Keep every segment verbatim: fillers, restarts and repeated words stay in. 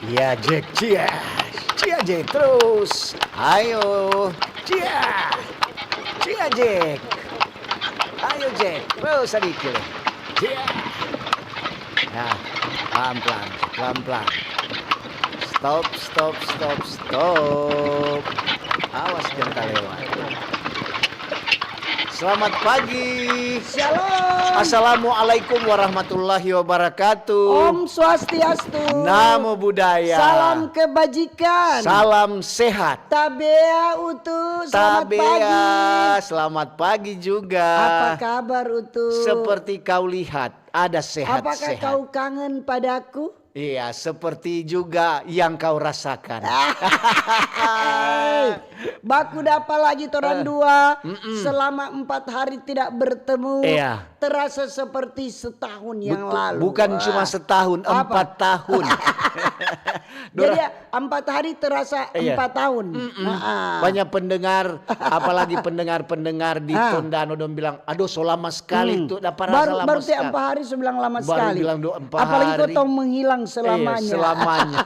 Ya, Jack, cia. Cia, Jack, terus. Ayo, cia. Cia, Jack. Ayo, Jack, terus sadiki. Cia. Nah, pelan-pelan, pelan-pelan. Stop, stop, stop, stop. Awas, jang talewat. Selamat pagi. Shalom. Assalamualaikum warahmatullahi wabarakatuh. Om Swastiastu. Namo Buddhaya. Salam kebajikan. Salam sehat. Tabea, Utu, selamat Tabea, pagi. Selamat pagi juga. Apa kabar, Utu? Seperti kau lihat, ada sehat-sehat. Apakah kau kangen padaku? Iya, seperti juga yang kau rasakan. Hei, baku dapa lagi torang dua. Mm-mm. Selama empat hari tidak bertemu. Iya. Terasa seperti setahun yang Betul. lalu. Bukan Wah. cuma setahun, Apa? empat tahun. Jadi, Dora- ya, empat hari terasa Iya. empat tahun. Mm-mm. Nah, ah. Banyak pendengar, apalagi pendengar-pendengar di Ah. Tondano dong bilang, "Aduh, so lama sekali Hmm. tuh, dapa rasa Baru, lama baru tiap sekali." empat hari so bilang lama Baru sekali. bilang, "Duh, empat Apalagi hari." kau tau menghilang Iya, selamanya. selamanya.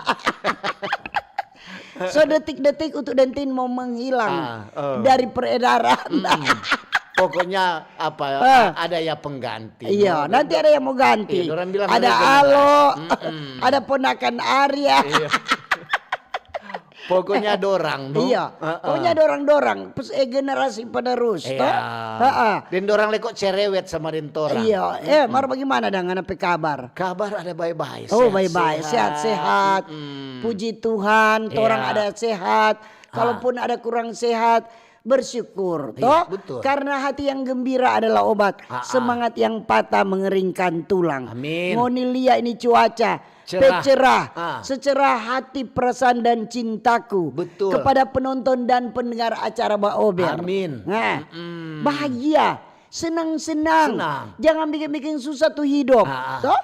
So, detik-detik untuk Dentin mau menghilang Ah, eh. dari peredaran. Mm-mm. Pokoknya apa, Ah. a-, ada ya pengganti. Iya, No? nanti ada yang mau ganti. Iya, dorang bilang Ada hari generasi. Alo, Mm-mm. ada ponakan Arya. Iya. Pokoknya dorang, no? Iya, Heeh. pokoknya dorang-dorang, pes-, eh, generasi penerus, Iya. toh? Heeh. Deng dorang leko cerewet sama deng torang. Iya, eh, Mm-mm. mar bagaimana dang ngana pe kabar? Kabar ada bae-bae, Oh, bae-bae, sehat-sehat. sehat-sehat. Mm-mm. Puji Tuhan, torang Iya. ada sehat. Ah. Kalaupun ada kurang sehat, bersyukur, Iya, toh? betul. Karena hati yang gembira adalah obat. Ah, ah. Semangat yang patah mengeringkan tulang. Amin. Ngoni lia ini cuaca, Cerah. pe cerah. Ah. Secerah hati, perasaan, dan cintaku Betul. kepada penonton dan pendengar acara Baober. Amin. Nah, Mm-mm. bahagia, senang-senang. Senang. Jangan bikin-bikin susah tu hidup. Ah, ah. Toh?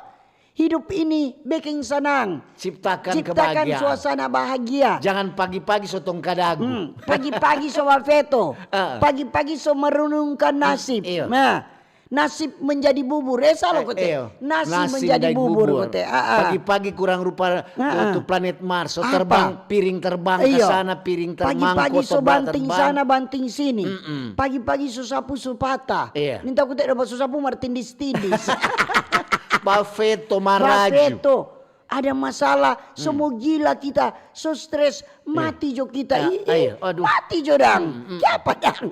Hidup ini bikin senang. Ciptakan Ciptakan kebahagiaan. suasana bahagia. Jangan pagi-pagi so tong kadagu. Hmm, pagi-pagi so bafeto. Ah. Pagi-pagi so merenungkan nasib. Iya. Nah, nasib menjadi bubur. Eh, salah Eh, kote. iya. Nasi Nasi menjadi menjadi bubur, bubur. kote. Ah, ah. Pagi-pagi kurang rupa Ah, ah. tu planet Mars. So Apa? terbang, piring terbang ke Iya. sana, piring terbang, Pagi-pagi so kotoba banting terbang. sana, banting sini. Mm-mm. Pagi-pagi so sapu so patah. Iya. Minta kote dapa so sapu mar tindis-tindis. Bafeto maraju. Bafeto. Ada masalah, so Hmm. mo gila kita, so stres, Iya. mati jo kita. Ya, Ih, ih, ayo, aduh. mati jo dang. Hmm, hmm. Kiapa dang?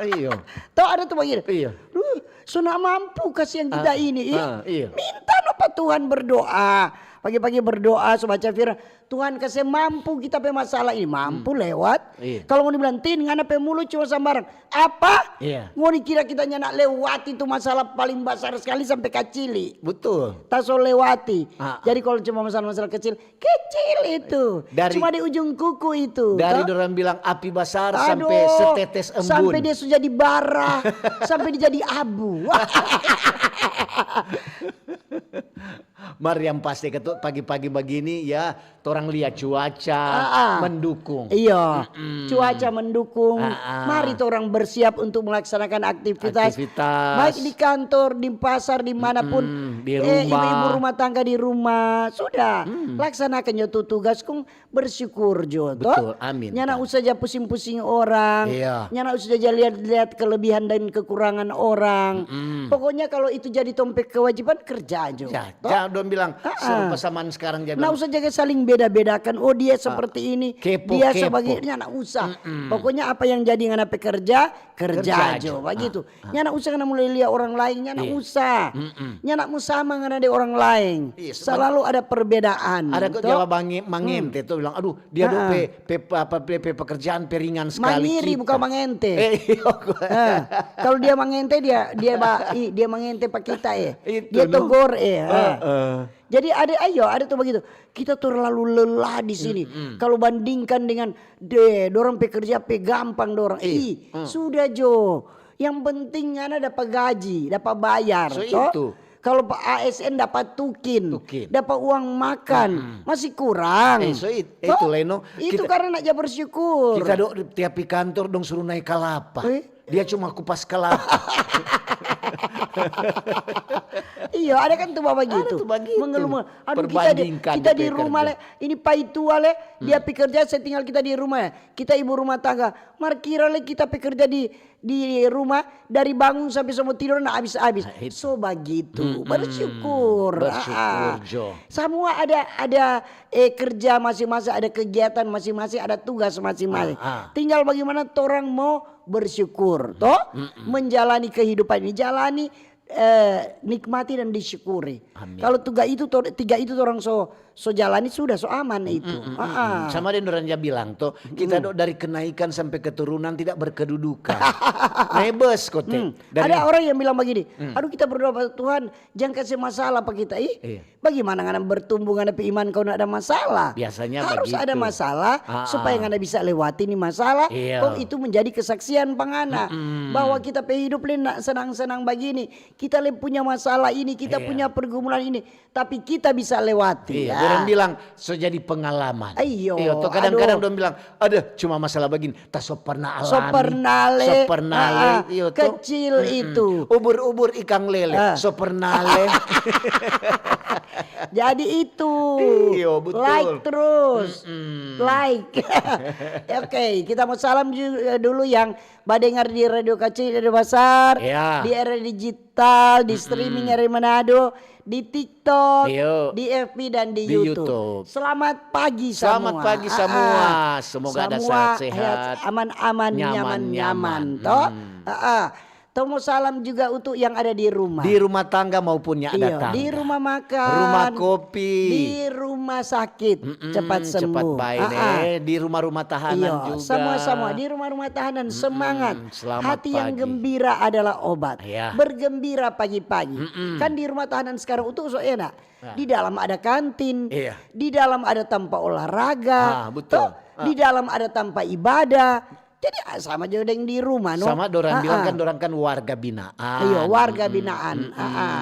Iyo. Tau ada tu bagini. Iyo. Duh, so nda mampu kasiang kita Ah, ini. Ih, ah, iyo. minta no pa Tuhan berdoa. Pagi-pagi berdoa, so baca firman. Tuhan kase mampu kita pe masalah ini. Mampu Hmm. lewat. Iya. Kalau ngoni bilang, "Tin, ngana pe mulut cuma sambarang." Apa? Iya. Ngoni kira kita nyanda lewati tu masalah paling basar skali sampe kacili. Betul. Ta so lewati. Ah. Jadi kalau cuma masalah-masalah kecil, kecil itu. Dari Cuma di ujung kuku itu, Dari toh? dorang bilang api basar Aduh, sampe setetes embun. sampe dia so jadi bara, sampe dia jadi abu. Mar yang pasti ketu pagi-pagi bagini ya, torang lia cuaca Ah, ah. mendukung. Iya, cuaca mendukung. Ah, ah. Mari torang bersiap untuk melaksanakan aktivitas, Aktivitas. baik di kantor, di pasar, dimanapun. Mm-mm, di Eh, ibu-ibu rumah. rumah tangga di rumah, sudah laksanakan jo tu tugas, kong bersyukur jo, toh. Betul, amin, Nyanda Tan. Usah ja pusing-pusing orang. Iya. Nyanda usah ja lihat-lihat kelebihan dan kekurangan orang. Pokoknya kalau itu jadi tong pe kewajiban, kerja jo. Ya, Toh? jangan dong bilang serupa sama sekarang dia Nah, bilang, usah jaga saling beda-bedakan. Oh, dia seperti ini, kepo, dia kepo. Sebagainya, nah usah. Pokoknya apa yang jadi ngana pe kerja, kerja Kerja jo, jo. begitu. Nyanda usah ngana mulai lia orang lain, nyanda usah. Nyanda mau sama ngana deng orang lain. Iya, Selalu ada perbedaan. Ada kok toh? Jawa bangi mangente tuh bilang, aduh dia do pe, pe, apa, pe, pe pekerjaan pe ringan sekali. Mangiri, Kita. Bukan mangente. Eh, iya, gua. Eh, kalau dia mangente, dia dia ba, i, dia mangente pa kita, eh. Itu, Dia no. Togor, eh. eh. Heeh. Jadi ada, ayo, ada tuh begitu. Kita terlalu lelah di sini. Kalau bandingkan dengan de, dorang pe kerja pe gampang dorang. Ih, sudah jo. Yang penting ngana dapat gaji, dapat bayar. So Toh? Itu. Kalau pa A S N dapat tukin, Tukin. Dapat uang makan, masih kurang. Eh, so it- Toh? Itu, Leno. Itu Kita- karena nak ja bersyukur. Kita do tiap di kantor dong suruh naik kalapa. Eh? Dia cuma kupas kalapa. Iya, ada kan tuh bapak gitu. Tuh bagitu. Mengeluh, aduh kita di, Perbandingkan kita di di rumah pekerja. Le, ini pai tua Le, dia pi kerja, saya tinggal kita di rumah ya. Kita ibu rumah tangga. Mar kira Le kita pi kerja di di rumah dari bangun sampai semua tidur na habis-habis. Nah, itu. So bagitu. Bersyukur. Bersyukur, Ah, ah. Jo. Semua ada ada eh, kerja masing-masing, ada kegiatan masing-masing, ada tugas masing-masing. Ah, ah. Tinggal bagaimana torang mau bersyukur, toh? Menjalani kehidupan ini, jalani, eh, nikmati dan disyukuri. Amin. Kalau tiga itu to- tiga itu orang so so jalani sudah so aman itu. Ah, ah. Sama deng orang ja bilang to, kita do dari kenaikan sampai keturunan tidak berkedudukan. Nebes kote. Hmm. Dari Ada orang yang bilang begini, aduh kita berdoa pada Tuhan, jangan kasih masalah pa kita. Ih, Iya. bagaimana ngana bertumbuh ngana pe iman kau ndak ada masalah? Biasanya Harus begitu. Ada masalah Ah, supaya ah. Ngana bisa lewati ni masalah. Iya. Kong itu menjadi kesaksian pa ngana bahwa kita pe hidup le ndak senang-senang bagini. Kita le punya masalah ini, kita Iya. Punya pergumulan ini, tapi kita bisa lewati. Iya, Ya. Orang bilang so jadi pengalaman. Iyo, Iyo, to kadang-kadang aduh. Dong bilang, ada cuma masalah begini, ta so pernah alami. So pernah le, So pernah le, ah, iyo, to. Kecil itu. Ubur-ubur ikang lele, Ah. So pernah le. Jadi itu. Iyo, betul. Like terus. Like. Oke, kita mau salam ju- dulu yang badengar di Radio Kecil, Radio Besar, Ya. Di era digital, di streaming R R I Manado, di TikTok, Iyo. Di F B dan di, Di YouTube. YouTube. Selamat pagi Selamat semua. pagi Ah, semua. ah. Semoga ada Semua sehat-sehat. Aman-aman, Nyaman-nyaman. nyaman-nyaman, toh? Hmm. Ah, ah. Tomo salam juga untuk yang ada di rumah. Di rumah tangga maupun yang ada Iya, tangga. Di rumah makan, Rumah kopi. Di rumah sakit, Mm-mm, cepat sembuh. Cepat baik, Ah, ah. Eh. Di rumah-rumah tahanan Iya, juga. Semua-semua di rumah-rumah tahanan semangat. Selamat Hati yang pagi. Gembira adalah obat. Iya. Bergembira pagi-pagi. Kan di rumah tahanan sekarang untuk so enak. Di dalam ada kantin, Iya. Di dalam ada tempat olahraga, Ah, betul. Toh? Di dalam ada tempat ibadah. Jadi ah, sama juga deng di rumah, no? Sama dorang Ah, bilang ah. Kan dorang kan warga binaan. Iya, warga binaan. Ah, ah.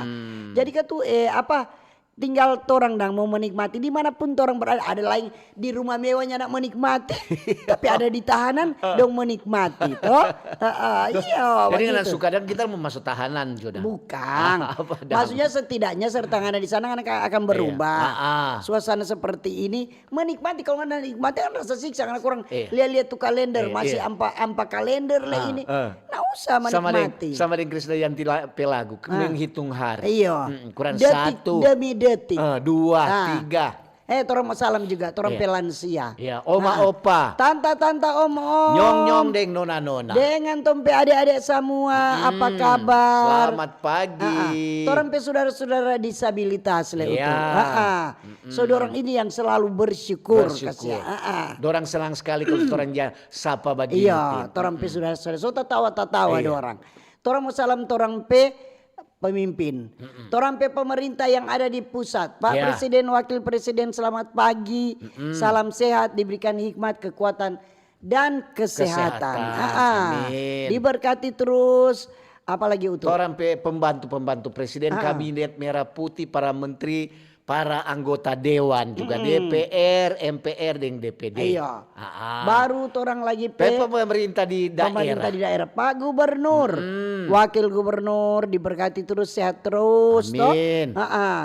Jadi katu eh apa tinggal torang dang mau menikmati dimanapun torang berada. Ada lain di rumah mewahnya nak menikmati, tapi ada di tahanan dong menikmati, toh? Ah, ah, iya. Jadi Begitu. Nggak suka dan kita mau masuk tahanan sudah. Bukan. Apa dang? Maksudnya setidaknya serta ngana di sana ngana akan berubah. Iya. Ah, ah. Suasana seperti ini menikmati. Kalau ngana nikmati kan rasa siksa karena kurang Iya. Lihat-lihat tu kalender Iya, masih iya. Ampa ampa kalender lah Ah, ini. ah. Nggak usah Sama deng menikmati. Sama deng Krisdayanti la- pe lagu Ah. Menghitung hari. Iya. Mm, kurang Detik satu. Demi detik. Eh, dua, Ah. tiga. Eh, torang mau salam juga, torang Iya. Pe lansia. Ya, oma, Nah, opa. Tanta-tanta, om-om. Nyong-nyong deng nona-nona. Dengan tong pe ade-ade semua, apa kabar? Selamat pagi. Ah, ah. Torang pe sudara-sudara disabilitas le Iya. utu. Ah, ah. So dorang ini yang selalu bersyukur, Bersyukur. Kasihan. Ah, ah. Dorang senang sekali kalau torang ja sapa bagitu. Iya, torang pe sudara-sudara. So tatawa-tatawa Iya. dorang. Torang mau salam torang pe pemimpin. Torang pe pemerintah yang ada di pusat. Pak Ya. Presiden, Wakil Presiden, selamat pagi. Salam sehat, diberikan hikmat, kekuatan, dan kesehatan. Kesehatan. Ah, ah. Amin. Diberkati terus. Apalagi utu. Torang pe pembantu-pembantu presiden, Ah. Kabinet Merah Putih, para menteri, Para anggota dewan juga, D P R, M P R, deng D P D. Iya. Ah, ah. Baru torang lagi Pe pe pemerintah di pemerintah daerah. Di daerah, Pak Gubernur, Mm-mm. Wakil Gubernur, diberkati terus, sehat terus, toh. Amin. Ah, ah.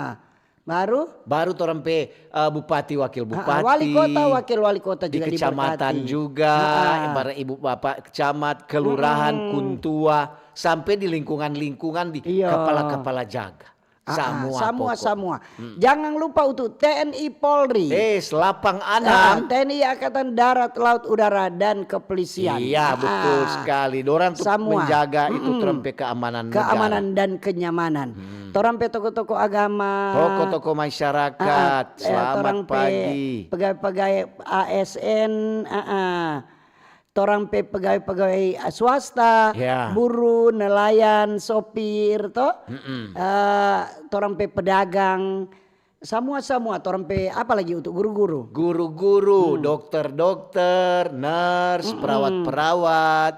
Baru Baru torang pe eh, bupati, wakil ah, bupati. Wali kota, wakil wali kota Di juga kecamatan diberkati. Juga, Ah, ah. Para ibu bapak camat, kelurahan, kuntua, sampai di lingkungan-lingkungan di Iya. Kepala-kepala jaga. Ah, ah, Samua samua, pokok. Samua. Jangan lupa untuk T N I Polri. Eh, selapang Ah, anam. T N I Angkatan Darat, Laut, Udara, dan Kepolisian. Iya, Ah, betul ah. Sekali. Dorang tu Samua. Menjaga itu Mm-mm. Trump pe keamanan negara. Keamanan dan kenyamanan. Torang pe toko-toko agama. Toko-toko masyarakat, Ah, ah. Eh, selamat torang pe pagi. Pegawai-pegawai A S N, ah, ah. Torang pe pegawai-pegawai swasta, Ya. Buruh, nelayan, sopir, to. Mm-mm. Eh, torang pe pedagang, samua-samua, torang pe apa lagi untuk guru-guru. Guru-guru, dokter-dokter, nurse, perawat-perawat,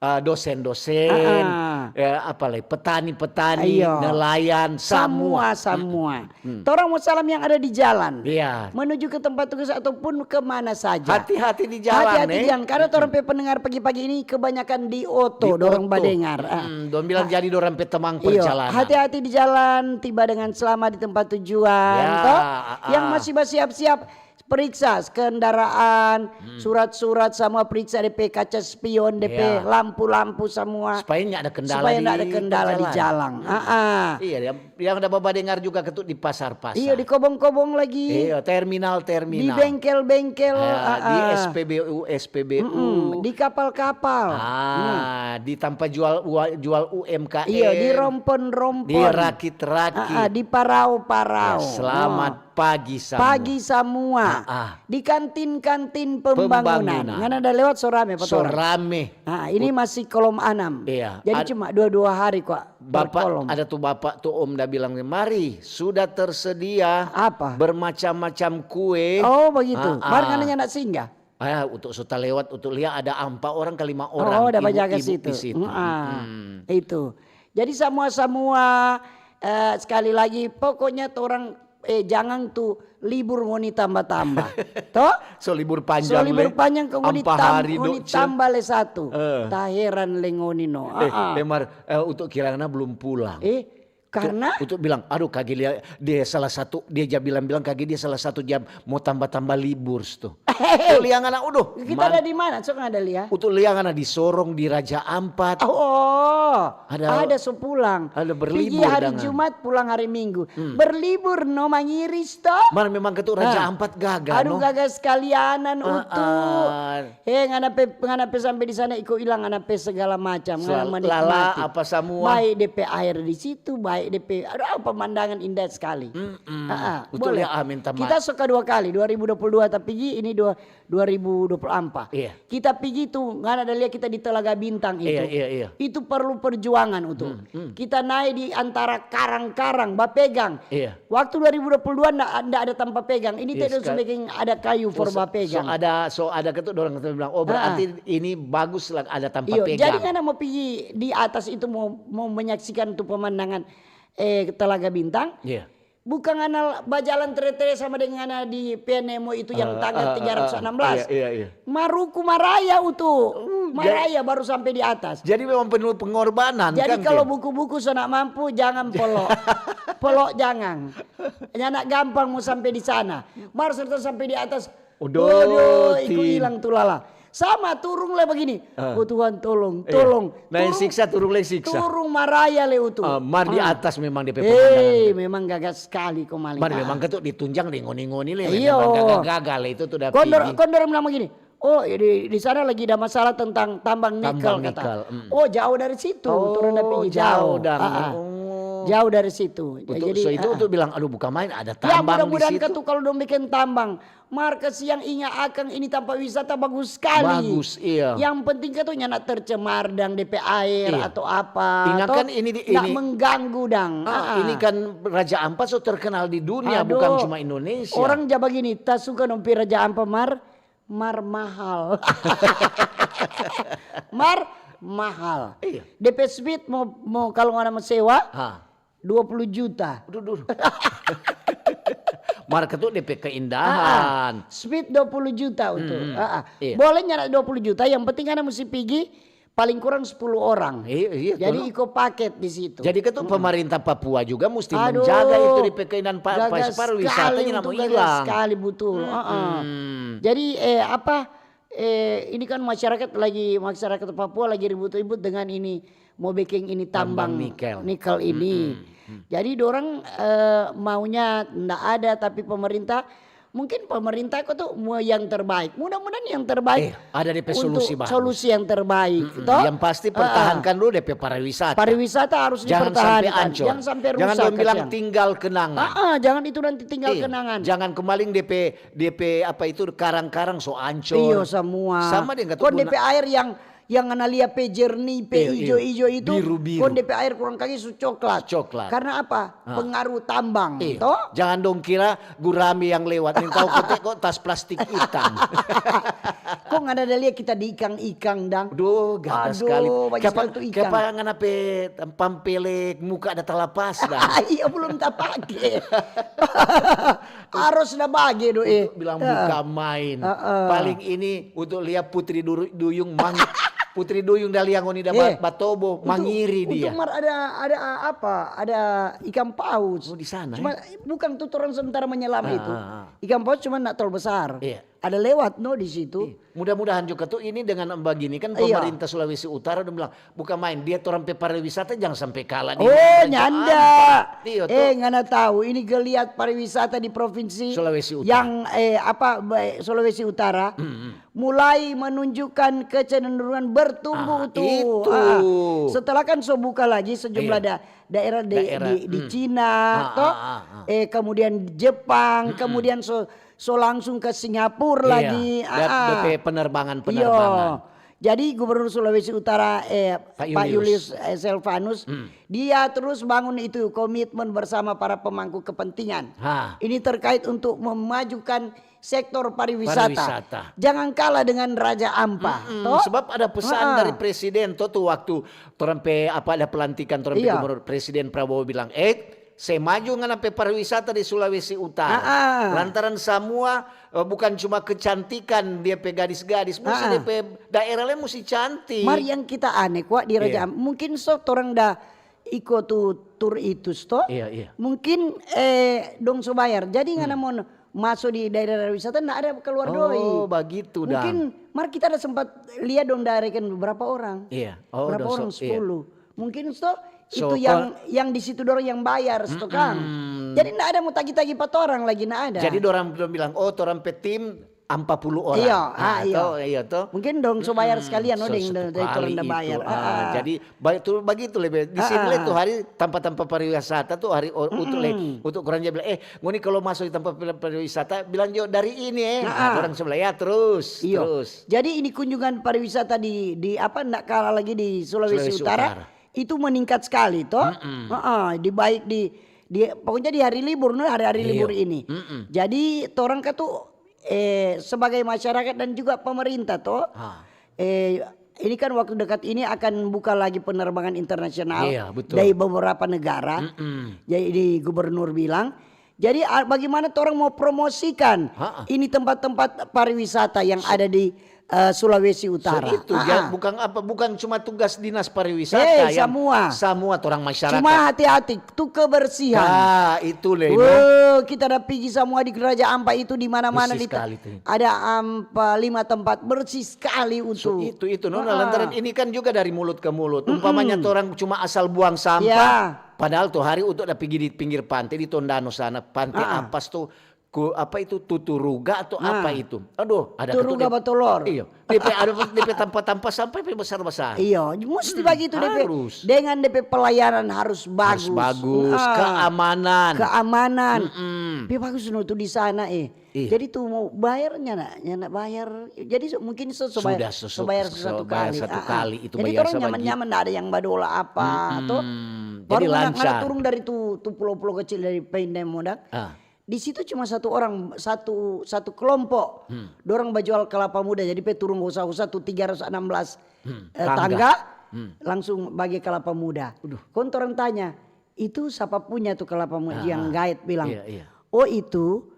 eh, dosen-dosen, Ah, ah. eh, apa lagi, petani-petani, Iya. Nelayan, Samua, samua. samua. Torang mo salam yang ada di jalan. Iya. Menuju ke tempat tugas ataupun ke mana saja. Hati-hati di jalan, Hati-hati eh. Di jalan. Karena torang pe pendengar pagi-pagi ini kebanyakan di oto, Di dorang oto. badengar. Ah. Mm, dong bilang jadi dorang pe temang Iyo, perjalanan. Hati-hati di jalan, tiba dengan selamat di tempat tujuan, Ya, toh? ah, ah. Yang masih basiap-siap, periksa kendaraan, surat-surat, samua periksa, depe kaca spion, depe Ya. lampu-lampu samua. Supaya nggak ada kendala Supaya di nggak ada kendala di perjalanan. Jalan. Ah, ah. Iya, yang, yang ada babadengar juga ketuk di pasar-pasar. Iya, di kobong-kobong lagi. Iya, terminal-terminal. Di bengkel-bengkel, Ya, ah, di ah. S P B U, S P B U. Mm-mm, di kapal-kapal. Ah, di tampa jual ua- jual U M K M. Iya, di rompon-rompon. Di rakit-rakit. Ah, ah, di parao-parao. Ya, selamat pagi samua. Pagi samua. Ah, ah. Di kantin-kantin pembangunan. Pembangunan. Ngana ada lewat so rame pa So torang? Rame. Ah, ini masih kolom anam. Iya. Jadi Ad- cuma dua-dua hari kok Bapak, berkolom. Ada tu bapak tu om da bilang, "Mari, sudah tersedia Apa? Bermacam-macam kue." Oh, begitu. Ah, Mar ah. Ngana nyanda singgah? Ah, untuk suta lewat, untuk lia ada ampa orang ka lima orang. Oh, ada Ibu-ibu bajaga di situ. situ. Mm-mm. Mm-mm. Itu. Jadi samua-samua, eh, sekali lagi, pokoknya torang, eh, jangan tu libur ngoni tamba-tamba. Toh? So libur So panjang libur le. Panjang kong ngoni Ampa tam- hari ngoni do, ce. Tamba le satu. Eh. Taheran le ngoni no. Eh, Ah, ah. eh, Mar, eh, untuk Kirana belum pulang. Eh, karena Untuk bilang, "Aduh, kage lia, dia salah satu, dia ja bilang-bilang kage dia salah satu jam mau tamba-tamba libur tu." Tuh, lia ngana, uduh, kita ada di mana? Sok ada lia. Untuk lia ngana di Sorong, di Raja Ampat. Oh, Ada- ada so pulang. Ada berlibur Pigi hari dengan- Jumat, pulang hari Minggu. Berlibur no mangiris to. Mar memang ketuk Raja Ah. Ampat gaga, Aduh, no? Gaga sekalianan utu. Ah, He, ngana pe, ngana pe sampe di sana iko ilang ngana pe segala macam. Ngana Sel- menikmati. lala apa samua. Baik depe air di situ, baik depe, aduh, pemandangan indah sekali. Mm-mm. Ah, ah, Betul boleh. Ya, amin, Tama. Kita so kedua kali, dua ribu dua puluh dua tapi ini dua, dua ribu dua puluh empat. Iya. Kita pigi tu, ngana ada lia kita di Telaga Bintang itu. Iya, iya, iya. Itu perlu perjuangan utu. Hmm, hmm. Kita naik di antara karang-karang, bapegang. Iya. Waktu dua ribu dua puluh dua nda, nda ada tampa pegang. Ini Iya, tidak sekal- bikin ada kayu for So, bapegang. So ada, so ada ketuk dorang bilang, "Oh, berarti ini bagus lah, ada tampa Iyo, pegang." Jadi ngana mo pigi di atas itu mo, mo menyaksikan tu pemandangan, eh, Telaga Bintang. Iya. Bukan ngana bajalan tere-tere sama dengan ngana di P N M O itu yang Ah, tanggal ah, tiga ratus enam belas. Iya, iya, iya. Maruku maraya utu. Uh, Maraya baru sampai di atas. Jadi memang penuh pengorbanan. Jadi Kan, kalau Tin? Buku-buku so nak mampu, jangan polok. Polok jangan. Nyanda gampang mo sampe di sana. Mar serta sampe di atas. Udah, Aduh, iko Tin. Ilang tu lala. Sama turung le bagini. Ah. Oh Tuhan, tolong, Iya. tolong. Nah, yang Turung, siksa, turung le siksa. Turung maraya le utu. Ah, mar di Ah. atas memang depe Hei, pemandangan. Memang gagas skali ko maling. Mar Ah. Memang ketuk ditunjang dengoni-ngoni le. Iyo. Memang gaga-gaga le itu tu da Kondor, pigi. Kondor bilang bagini, "Oh, di, di sana lagi ada masalah tentang tambang nikel," Tambang kata. Nikel, mm. "Oh, jauh dari situ, Oh, turun dan pigi jauh jauh." dang. Ah, ah. Oh. Jauh dari situ. Untuk, Jadi, so itu ah, untuk bilang, "Aduh, bukan main, ada ya, tambang di mudah-mudahan situ." Ketuk kalau dong bikin tambang. Mar kasiang inga akang ini tampa wisata bagus skali. Bagus, iya. Yang penting Ketuk nyanda tercemar dang depe air Iya. atau apa. Ingat Toh, kan ini di, nda ini mengganggu dang. Ah, Ah, ah. Ini kan Raja Ampat so terkenal di dunia, Aduh. Bukan cuma Indonesia. Orang ja bagini, ta suka dong pi Raja Ampat, Mar, Mar mahal. Mar mahal. Iya. Depe suite mo, mo kalau ngana mo sewa, Ha. dua puluh juta. Duh, duh. Mar katu depe keindahan. Speed dua puluh juta itu. Hmm, Ah, ah. Iya. Boleh nyanda dua puluh juta, yang penting ada mesti pigi paling kurang sepuluh orang. Iya, iya, Jadi tolong. Iko paket di situ. Jadi katu pemerintah Papua juga mesti Aduh, menjaga itu depe keindahan pa, pa, gagah pariwisata sekali ini untuk mau gagah hilang. Sekali, betul. Ah, ah. Hmm. Jadi eh, apa eh, ini kan masyarakat lagi, masyarakat Papua lagi ribut-ribut dengan ini, mau bikin ini tambang, Tambang nikel. Nikel ini. Jadi dorang eh, maunya ndak ada, tapi pemerintah, mungkin pemerintah kok tuh mau yang terbaik. Mudah-mudahan yang terbaik. Eh, ada depe Untuk solusi bagus. Solusi yang terbaik, toh? Yang pasti pertahankan dulu depe pariwisata. Pariwisata harus Jangan sampai dipertahankan. ancor. Jangan sampai rusak. Jangan dong bilang Kasihan. Tinggal kenangan. Ah, ah, jangan itu nanti tinggal Iya. Kenangan. Jangan kemaling depe depe apa itu karang-karang so ancor. Iyo, semua. Sama dengan katu Kon guna- depe air yang yang ngana lia pe jernih, pe Iyo, iyo. ijo-ijo itu, Biru-biru. Kon depe air kurang kaki su coklat. Coklat. Karena apa? Pengaruh tambang, Iya. Toh? Jangan dong kira gurami yang lewat nih tahu kote kok tas plastik hitam. Kok nggak ada lihat kita di ikang-ikang, dang? Duh, gagah Aduh, sekali. banyak sekali tuh ikang. Kapa ngana pe pampelek muka ada talapas dah. Iya, belum tapake. Harus na bage do eh. Bilang buka main. Paling ini untuk lihat Putri Duru- Duyung mang Putri Duyung da lia ngoni da ba- Eh, batobo, Untuk- mangiri dia. Untuk mar ada ada apa? Ada ikan paus. Oh, di sana, Cuma bukan tuh orang sementara menyelam itu. Ah, ah. Ikan paus cuma nak terlalu besar. Iya. Ada lewat no di situ. Ih, mudah-mudahan juga tuh ini dengan begini kan Iya. Pemerintah Sulawesi Utara udah bilang bukan main, dia orang pe pariwisata jangan sampai kalah di Oh, Raja nyanda. Ampat. Iya, tuh. Eh, ngana tahu ini geliat pariwisata di provinsi Sulawesi Utara. Yang eh apa ba- Sulawesi Utara mulai menunjukkan kecenderungan bertumbuh Ah, tuh. itu. Ah, setelah kan so buka lagi sejumlah Iya. da- daerah di, Daerah, di, di hmm. Cina, Ah, toh, ah, ah, ah. Eh kemudian Jepang, kemudian so so langsung ke Singapura Iya, lagi. da- Ah, ah. depe penerbangan Iyo. penerbangan. Jadi Gubernur Sulawesi Utara eh, Pak Pak Julius. Julius eh, Selvanus, dia terus bangun itu komitmen bersama para pemangku kepentingan. Ha. Ini terkait untuk memajukan sektor pariwisata. Pariwisata. Jangan kalah dengan Raja Ampat, Hmm, toh? sebab ada pesan Ha-ha. Dari presiden tuh, tuh waktu torang pe apa ada pelantikan torang pe Iya. Gubernur, Presiden Prabowo bilang, "Eh, se maju ngana pe pariwisata di Sulawesi Utara." Ah, ah. Lantaran samua eh, bukan cuma kecantikan dia pe gadis-gadis, musti Ah, ah. Dia pe daerah le musti cantik. Mar yang kita aneh kwa di Raja Iya. Am-, mungkin so torang da iko tu tur itu sto. Iya, iya. Mungkin eh dong so bayar. Jadi ngana mau maso di daerah wisata ndak ada keluar doi. Oh, bagitu, dang. Mungkin mar kita ada sempat lihat dong da reken berapa orang. Iya. Oh, Berapa dong so- orang? iya. Sepuluh. Mungkin sto So, itu yang yang di situ dorang yang bayar sto kang. Jadi ndak ada mau tagi-tagi pa torang lagi, ndak ada. Jadi dorang belum bilang, "Oh, torang pe tim ampa puluh orang." Iya, Ah, ah, iya. Toh, iya toh. Mungkin dong so bayar sekalian no So, deng satu dari torang kali da itu. bayar. Ah, Ah, ah. Jadi baik tu bagitu lebe. Di sini Ah, le ah. Tu hari tampa-tampa pariwisata tu hari o- untuk le untuk orang dia bilang, "Eh, ngoni kalau masuk di tampa pari- pariwisata bilang jo dari ini eh." Nah, orang sebelah ya terus, Iyo. terus. Jadi ini kunjungan pariwisata di di apa ndak kalah lagi di Sulawesi, Sulawesi Utara, Utara. Itu meningkat sekali toh. Heeh, di baik di di pokoknya di hari libur no hari-hari Iyo. Libur ini. Mm-mm. Jadi torang katu eh sebagai masyarakat dan juga pemerintah toh. Ah. Eh ini kan waktu dekat ini akan buka lagi penerbangan internasional Iya, betul. Dari beberapa negara. Mm-mm. Jadi di gubernur bilang, jadi a- bagaimana orang mau promosikan Ha-ha. Ini tempat-tempat pariwisata yang ada di eh, Sulawesi So, Utara. itu Ha-ha. ja- bukan apa bukan cuma tugas dinas pariwisata Eh, yang semua. Semua orang masyarakat. Cuma hati-hati tu kebersihan. Ah, itu le. No? Wah, kita ada pigi semua di Raja Ampat itu di mana-mana Bersih di ta- sekali tuh. Ada ampa lima tempat bersih sekali So, untuk. itu itu no Ah. Lantaran ini kan juga dari mulut ke mulut. Umpamanya orang cuma asal buang sampah, Ya. Padahal tu hari untuk ada pigi di pinggir pantai di Tondano sana, pantai Ah. Ampas tu ku, apa itu tuturuga atau Ah. Apa itu? Aduh, ada Turuga ketu- batolor. Iya. Depe ada depe tampa-tampa sampai pe besar-besar. Iya, mesti begitu depe. Harus. Dengan depe pelayanan harus bagus. Harus bagus, Ah. Keamanan. Keamanan. Mm-mm. Pe bagus no tu di sana eh. Iya. Jadi tu mau bayarnya nak, ya nak bayar. Jadi so- mungkin so, so bayar, Sudah so- so bayar so- satu so bayar kali. satu Ah, ah. kali, itu Jadi bayar orang sabagi. Nyaman-nyaman ndak ada yang badola apa Mm-mm. toh. Jadi Baru ngana- ngana lancar. Turun dari tu tu pulau-pulau kecil dari Paindai Moda. Ah. Di situ cuma satu orang, satu satu kelompok. Dorang bajual kelapa muda, jadi pe turung hosa-hosa tu tiga ratus enam belas eh, Tangga. Tangga, langsung bagi kelapa muda. Kon torang tanya, itu sapa punya tu kelapa muda? Yang guide bilang, Iya, iya. Oh itu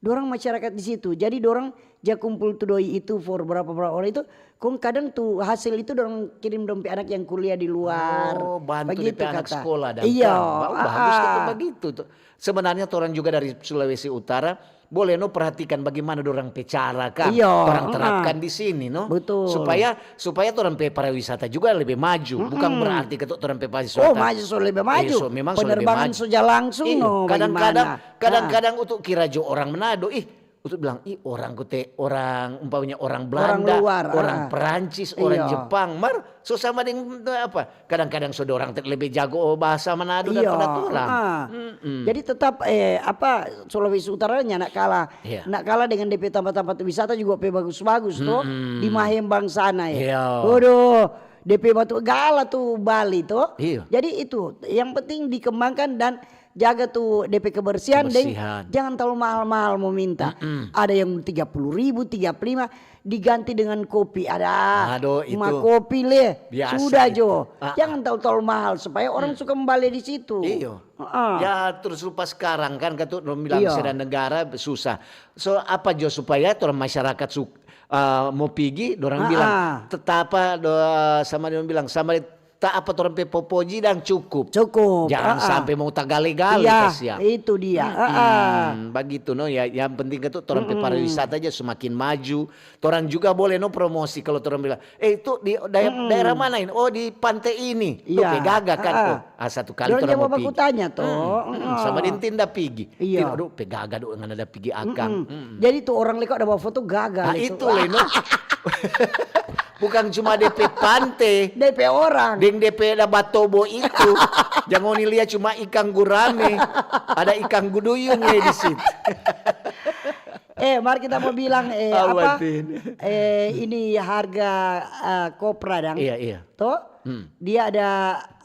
Dorang masyarakat di situ. Jadi dorang ja kumpul tu doi itu for berapa, berapa orang itu, kong kadang tu hasil itu dorang kirim dong pe anak yang kuliah di luar. Oh, bantu dia Begitu pe anak kata. Sekolah dan Iya, kan. Ba-, bagus tuh ah. Begitu tuh. Sebenarnya orang juga dari Sulawesi Utara boleh no perhatikan bagaimana orang pe cara kan. Iya, Orang ah. Terapkan di sini no. Betul. Supaya supaya orang pe pariwisata juga lebih maju. Bukan berarti kata orang pe pariwisata. Oh, maju so lebih maju. Eh, so, memang so lebih Penerbangan maju. so ja langsung Iya, no. kadang-kadang Bagaimana? kadang-kadang untuk kira jo orang Manado, ih, untuk bilang, ih, orang kote, orang umpamanya orang Belanda, luar, orang ah. Perancis, orang Iya. Jepang, mar so sama dengan apa? Kadang-kadang so orang te-, lebih jago bahasa Manado Iya, daripada orang. ah. Jadi tetap eh apa Sulawesi Utara nyanda kalah, Iya. nyanda kalah dengan depe tempat-tempat wisata juga pe bagus-bagus tuh di Mahembang sana ya. Iya. Waduh, depe batu gala tuh Bali tuh. Iya. Jadi itu yang penting dikembangkan dan jaga tuh depe kebersihan, deng Kebersihan. Jangan terlalu mahal-mahal mau minta. Ada yang tiga puluh ribu, tiga puluh lima, diganti dengan kopi. Ada Aduh, cuma itu kopi le. biasa Sudah itu. Jo. Ah, Jangan terlalu terlalu mahal supaya orang suka membale di situ. Iyo. Heeh. Ya terus lupa sekarang kan kata dong bilang Iyo. Sedang negara susah. So apa jo supaya orang masyarakat su uh, mau pigi, orang Ah, bilang ah. Tetapa do, sama dia bilang sama tak apa orang pe popoji dan cukup. Cukup, Jangan ah, ah. Sampai mau tagale-gale Iya, kasihan. Itu dia. Ah, ah. Hmm, begitu no ya. Yang penting itu orang pe pariwisata aja semakin maju. Orang juga boleh no promosi kalau orang bilang, eh itu di daer- daerah mana ini? Oh di pantai ini. Tuh Iya. pe gaga kan. Ah, ah. Oh, ah, satu kali Dorang orang jawab mau aku pigi. tanya to. Hmm, Ah. sama dia tinda pigi. Iya. Tin, aduh, pe gaga do ngana ada pigi akang. Hmm. Jadi tuh orang leko ada bawa foto gagal Ah, itu. Itu le no. Bukan cuma depe pante, Depe orang. deng depe ada batobo itu. Jangan ni lia cuma ikang gurame. Ada ikang guduyung ya di situ. Eh, mari kita mau bilang eh Apa, apa? Tin? Eh ini harga eh, kopra dang. Iya, iya. Toh? Dia ada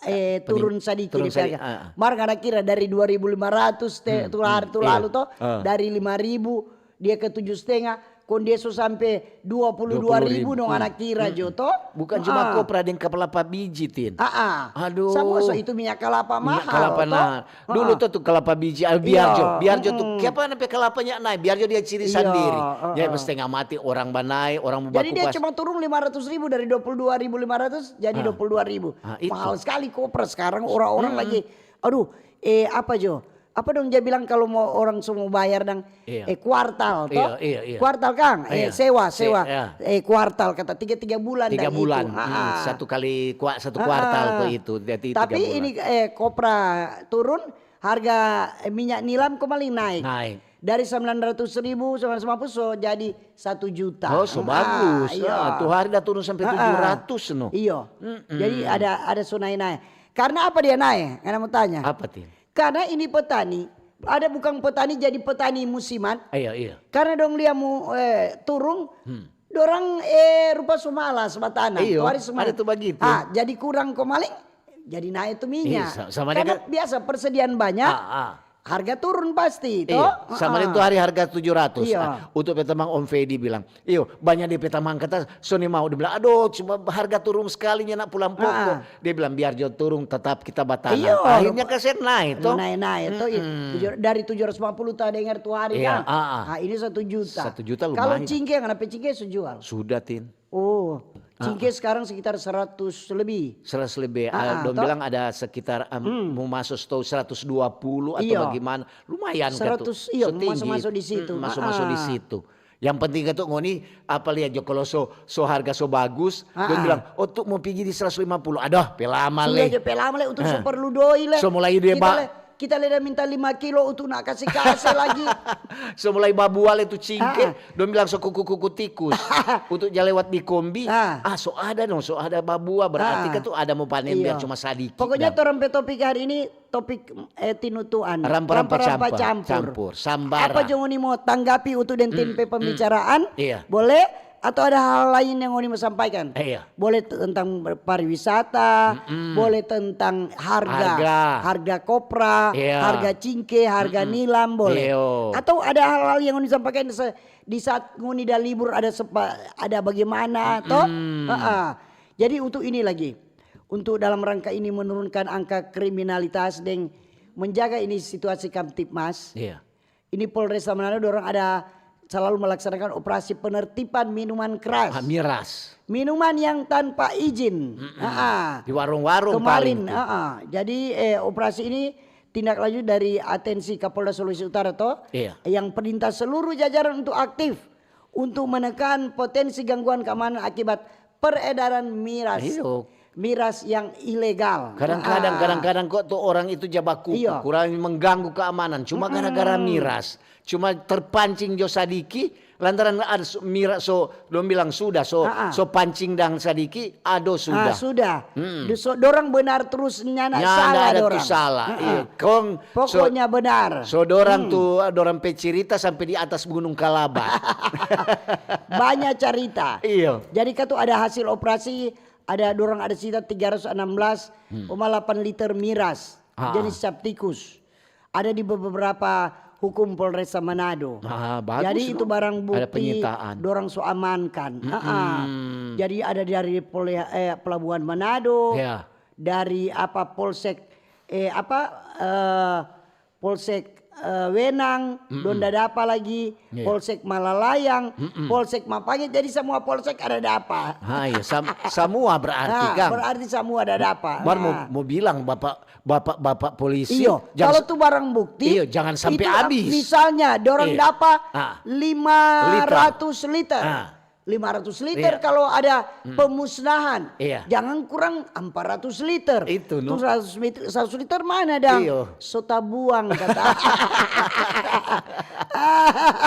eh turun sadiki Turun depe sadiki, harga. Ah, ah. Mar ngana kira dari dua ribu lima ratus te tu hari tu Iya. Lalu toh Ah. Dari lima ribu dia ke tujuh setengah, kong dia so sampe dua puluh dua ribu dong ngana kira jo toh. Bukan cuma kopra deng kelapa biji, Tin. Ah, ah. Aduh. Sama so itu minyak kelapa mahal. Minyak kelapa Toh? nah. Dulu tuh tuh kelapa biji, ah, biar Iya, jo, biar jo tuh. Siapa nampe kelapanya nae, biar jo dia ciri Iya, sandiri. heeh. Jadi setengah mati orang banae, orang mau Jadi dia bakupas. Cuma turun lima ratus ribu dari dua puluh dua ribu lima ratus jadi dua puluh dua ribu. Ah, itu. Mahal sekali kopra sekarang orang-orang lagi. Aduh, eh apa jo? Apa dong dia bilang kalau mau orang semua bayar dang Iya. eh kuartal toh? Iya, iya, iya. Kuartal kang, eh Iya. sewa, Se- sewa. iya. Eh kuartal kata tiga tiga bulan Tiga dan bulan, itu. hmm, Ah, ah. Satu kali kua, satu Ah, kuartal ah. Kok itu. Jadi tiga Tapi bulan. Ini eh kopra turun, harga eh, minyak nilam kembali naik. Naik. Dari sembilan ratus ribu, sembilan ratus lima puluh so jadi satu juta. Oh, so bagus. Iya. Ah, tuh hari dah turun sampai Ah, ah. Tujuh ratus no. Iyo. Jadi ada ada so nae-nae. Karena apa dia nae? Ngana mau tanya. Apa, Tin? Karena ini petani, ada bukan petani jadi petani musiman. Iya, iya. Karena dong lia mu eh, turung, dorang eh rupa so malas batana. Iyo, Tuari so malas. Ada tuh begitu. Ah, jadi kurang ko maling, jadi naik tu minyak. Iya, sa- sama dia Karena kan- biasa persediaan banyak, Ah, ah. Harga turun pasti toh. Iya, sama Ah, itu hari harga tujuh ratus. Iya. Ah, untuk petamang Om Fedi bilang, iyo banyak di petamang kata Sony mau dia bilang, aduh cuma harga turun sekali nyanda pulang poko. Ah. Dia bilang biar jo turun tetap kita batanam. Iya, Akhirnya lupa. Kasihan naik toh. Naik-naik toh, iya. Tujuh- dari tujuh ratus lima puluh tadi dengar tu hari Iya, kan. ah, ah. Ah, ini satu juta. Satu juta Kalau lumayan. Cingke, kenapa Cingke so jual? Sudah, Tin. Oh, Cingke sekarang sekitar seratus lebih. Seratus lebih. Ah, Ah, dong toh? Bilang ada sekitar, em, mau masuk stok seratus dua puluh atau Iya. Bagaimana. Lumayan kan Seratus, tuh. Iya, So tinggi. masuk-masuk di situ. Mm, masuk-masuk di Ah. situ. Yang penting kan tuh ngoni apa lihat jo kalau so, so harga so bagus, Ah, dong ah. Bilang, oh tuh mau pigi di seratus lima puluh. Aduh, pe lama Sudah le. je pe lama le untuk Ah. so perlu doi le. So mulai dia Kita ba- le, kita le dah minta lima kilo untuk nak kasih kasih lagi. So mulai babua le tu Cingke, Ah. dong bilang so kuku-kuku tikus. Untuk ja lewat di kombi, Ah. ah so ada dong, so ada babua. Berarti Ah. kan tuh ada mau panen biar Iya. cuma sadiki. Pokoknya Dah. Torang pe topik hari ini topik eh, tinutuan. Rampa-rampa campur. Campur. Sambara. Apa jo ngoni mau tanggapi untuk deng Tin pe pembicaraan? Iya. Boleh? Atau ada hal lain yang ngoni mau sampaikan? Eh, iya. Boleh tentang pariwisata, boleh tentang harga, Harga. Harga kopra, Iya. Harga cingke, harga nilam, boleh. Iyo. Atau ada hal-hal yang ngoni sampaikan se- di saat ngoni da libur ada sepa, ada bagaimana toh? Heeh. Jadi untuk ini lagi, untuk dalam rangka ini menurunkan angka kriminalitas deng menjaga ini situasi Kamtibmas. Iya. Ini Polresta Manado, dorang ada selalu melaksanakan operasi penertiban minuman keras. Ah, miras. Minuman yang tanpa izin. Ah, ah. Di warung-warung Kemarin, paling. Ah, ah. Jadi eh, operasi ini tindak lanjut dari atensi Kapolda Sulawesi Utara to, Iya. Yang perintah seluruh jajaran untuk aktif untuk menekan potensi gangguan keamanan akibat peredaran miras. Iyo. Miras yang ilegal. Kadang-kadang, Ah. kadang-kadang kok tuh orang itu ja bakupu, Iya. kurang mengganggu keamanan. Cuma gara-gara miras, cuma terpancing jo sadiki, lantaran ada su- miras so dong bilang sudah, so Ah, ah. so pancing dang sadiki, ado sudah. Ah, sudah. Do- so, dorang benar terus nyana Nyanda salah ada dorang. tu salah. Ah, ah. Iya. Kong so- Pokoknya benar. So dorang tu, dorang pe cerita sampai di atas Gunung Kalabar. Banyak cerita. Iyo. Jadi katu ada hasil operasi, ada dorang ada sita tiga ratus enam belas koma delapan liter miras Ah. jenis cap tikus. Ada di beberapa hukum Polresta Manado. Ah, bagus Jadi dong. Itu barang Ada bukti penyitaan. Dorang so amankan. Ah, ah. Jadi ada dari pole- eh, pelabuhan Manado, Ya. Dari apa Polsek eh apa eh, Polsek eh, Wenang, Donda Dapa lagi, Iya. Polsek Malalayang, Polsek Mapangi. Jadi semua polsek ada dapa. Ah, iya, sam- semua berarti Nah, kan. Berarti semua ada dapa. Mar mau, Nah. mau bilang bapak bapak bapak polisi. Iyo, jangan kalau sa- tu barang bukti, Iyo, jangan sampai itu, habis. Misalnya, dorang Iya. dapa Ah. lima ratus liter. Ah. Lima ratus liter Iya. Kalau ada pemusnahan, Iya. jangan kurang empat ratus liter. Itu, no. Tu seratus liter, seratus liter mana dang? Iyo. So tabuang kata.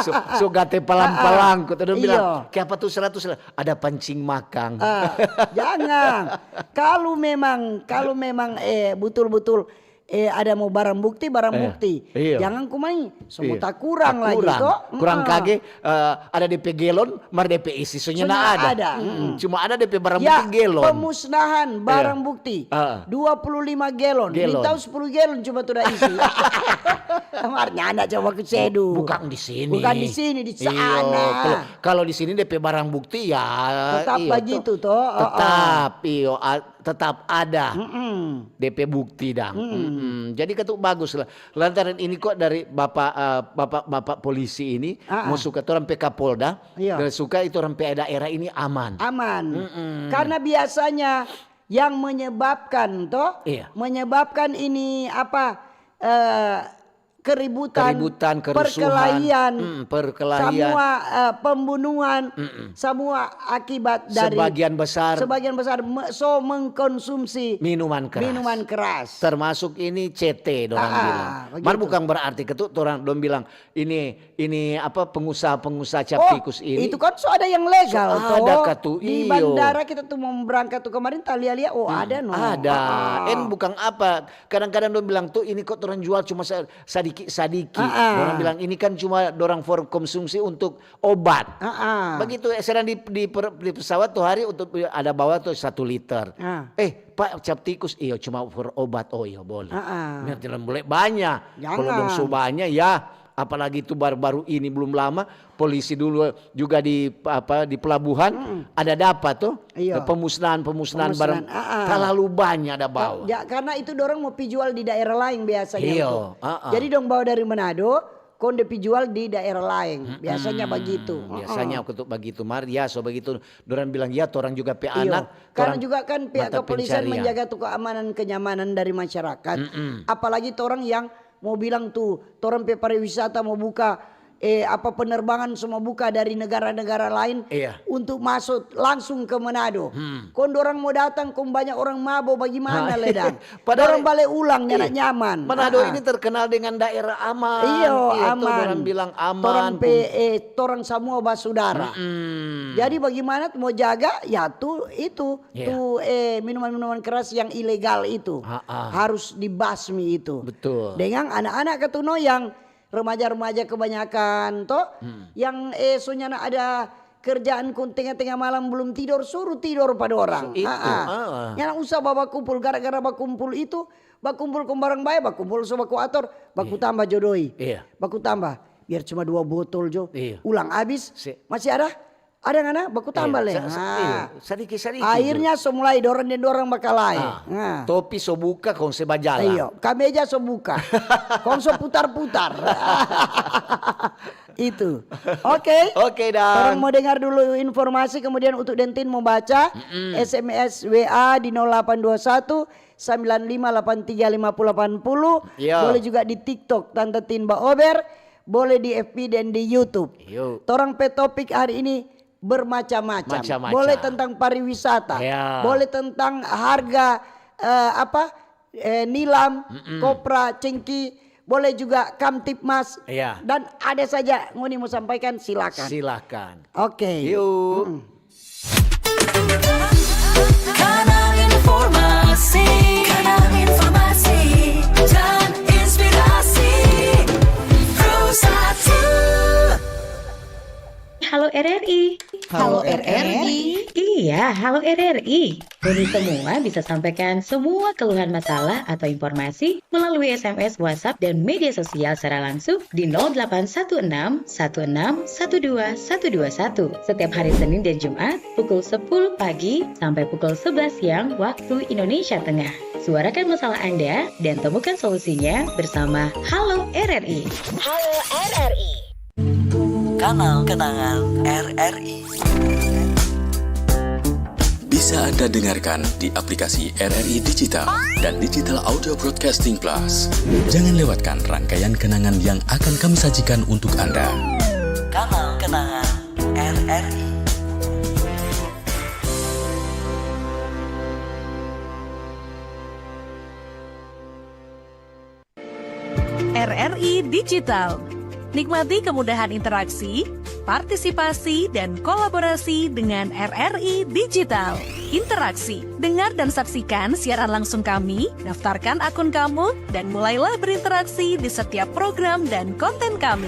So, so gate palang-palang, kok tadi bilang, Iyo. "Kiapa tu seratus lah?" Ada pancing makang. Ah, jangan. Kalau memang, kalau memang eh betul-betul eh ada mau barang bukti, barang Eh, bukti. iya. Jangan kumai semua Iya. tak kurang lagi Kurang. toh. Kurang Ah. kage eh, ada D P galon, mar D P isi so nyanda Nyanda ada. ada. Mm-mm. Cuma ada D P barang Ya, bukti galon. Pemusnahan barang bukti Ah. dua puluh lima galon. Galon. Mintau sepuluh galon cuma tu da isi. Mar nyanda coba ku sedu. Bukan di sini. Bukan di sini, di Iyo, sana. Kalau, kalau di sini D P barang bukti ya. Tetap iyo, begitu, te- toh. Ah, Tetap, iyo, a- tetap ada. Mm-mm. D P bukti dang. Mm-mm. Jadi katu bagus lah. Lantaran ini kok dari bapak eh, bapak bapak polisi ini Ah, ah. Mau suka tu orang pe Kapolda, Iya. Dan suka itu orang pe daerah ini aman. Aman. Karena biasanya yang menyebabkan toh, Iya. Menyebabkan ini apa eh, keributan, Keributan, kerusuhan. Perkelahian, Mm, perkelahian. Semua eh, pembunuhan, semua akibat dari Sebagian besar. Sebagian besar me- so mengkonsumsi Minuman keras. Minuman keras. Termasuk ini C T dorang Ah, bilang. begitu. Mar bukan berarti katu orang dong bilang ini ini apa pengusaha-pengusaha cap Oh, tikus ini. Itu kan so ada yang legal So toh. ada katu, Di iyo. Bandara kita tu mau berangkat tu kemarin, ta lia-lia, oh ada no. Ada. Ah. En bukan apa. Kadang-kadang dong bilang tuh ini kok orang jual cuma sa- sadiki-sadiki. Ah, ah. Orang bilang ini kan cuma dorang for konsumsi untuk obat. Ah, ah. Begitu eh, sedang di, di, per- di pesawat tuh hari untuk ada bawa tuh satu liter. Ah. Eh Pak cap tikus iyo cuma for obat. Oh iyo boleh. Ah, ah. Biar tidak boleh banyak. Jangan. Kalau dong so banyak ya apalagi itu baru-baru ini belum lama polisi dulu juga di apa di pelabuhan ada dapat tuh Iya. pemusnahan pemusnahan Pemusnahan, barang ah, ah. Terlalu banyak ada bawa. Ya, karena itu dorang mau pi jual di daerah lain biasanya. Iya, Untuk. ah, ah. Jadi dong bawa dari Manado, kong de pi jual di daerah lain. Biasanya begitu. Hmm, biasanya waktu itu begitu Mar ya so begitu orang bilang ya orang juga pe Iyo. anak. Karena orang juga kan pihak mata kepolisian pencarian. Menjaga tu keamanan kenyamanan dari masyarakat. Apalagi orang yang mau bilang tuh, orang pe pariwisata mau buka eh apa penerbangan semua buka dari negara-negara lain Iya. Untuk masuk langsung ke Manado. Kong dorang mau datang kong banyak orang mabo bagaimana Ah, ledang? padahal- Dorang bale ulang nyanda Iya. nyaman. Manado Ah. ini terkenal dengan daerah aman. Iyo, Iya, tuh aman. Orang bilang aman. Torang pe eh, torang semua basudara. Hmm. Jadi bagaimana mau jaga ya tu itu Iya. tu eh minuman-minuman keras yang ilegal itu Ah, ah. harus dibasmi itu. Betul. Dengan anak-anak katuno yang remaja-remaja kebanyakan toh Hmm. yang eh so nyanda ada kerjaan kong tengah-tengah malam belum tidor suruh tidor pa dorang. Itu, Ah, ah. ah. Nyanda usah bawa kumpul gara-gara bakumpul itu, bakumpul kong barang bae, bakumpul so baku ator, baku tambah jo doi. Iya. Baku tambah biar cuma dua botol jo. Iya. Ulang abis Si- masih ada Ada ngana? Baku tambah lei. Sa-, sa-, iyo, sadiki-sadiki tu. Akhirnya so mulai dorang deng dorang bakalae. Ah, topi so buka, kong se bajalang. Iyo, kameja so buka. Kong so putar-putar. Itu. Oke. Oke, dang. Torang mo dengar dulu informasi, kemudian Utu deng Tin mo baca S M S, W A di nol delapan dua satu, sembilan lima delapan tiga lima puluh delapan puluh. Iya. Boleh juga di TikTok, Tanta Tin Baober. Boleh di F B dan di YouTube. Iyo. Torang pe topik hari ini bermacam-macam. Macam-macam. Boleh tentang pariwisata, ya, boleh tentang harga, eh, apa, eh, nilam, kopra, cengki, boleh juga Kamtibmas, ya, dan ada saja ngoni mau sampaikan, silakan. Silakan. Oke. Yuk. Mm-mm. Kanal informasi, kanal informasi dan inspirasi. Pro satu. Halo R R I. Halo R R I. Iya, halo R R I. Ngoni semua bisa sampaikan semua keluhan, masalah atau informasi melalui S M S, WhatsApp, dan media sosial secara langsung di nol delapan satu enam satu enam satu dua satu dua satu setiap hari Senin dan Jumat pukul sepuluh pagi sampai pukul sebelas siang waktu Indonesia Tengah. Suarakan masalah Anda dan temukan solusinya bersama Halo R R I. Halo R R I. Kanal kenangan R R I. Bisa Anda dengarkan di aplikasi R R I Digital dan Digital Audio Broadcasting Plus. Jangan lewatkan rangkaian kenangan yang akan kami sajikan untuk Anda. Kanal kenangan R R I. R R I Digital. Nikmati kemudahan interaksi, partisipasi, dan kolaborasi dengan R R I Digital. Interaksi, dengar dan saksikan siaran langsung kami, daftarkan akun kamu, dan mulailah berinteraksi di setiap program dan konten kami.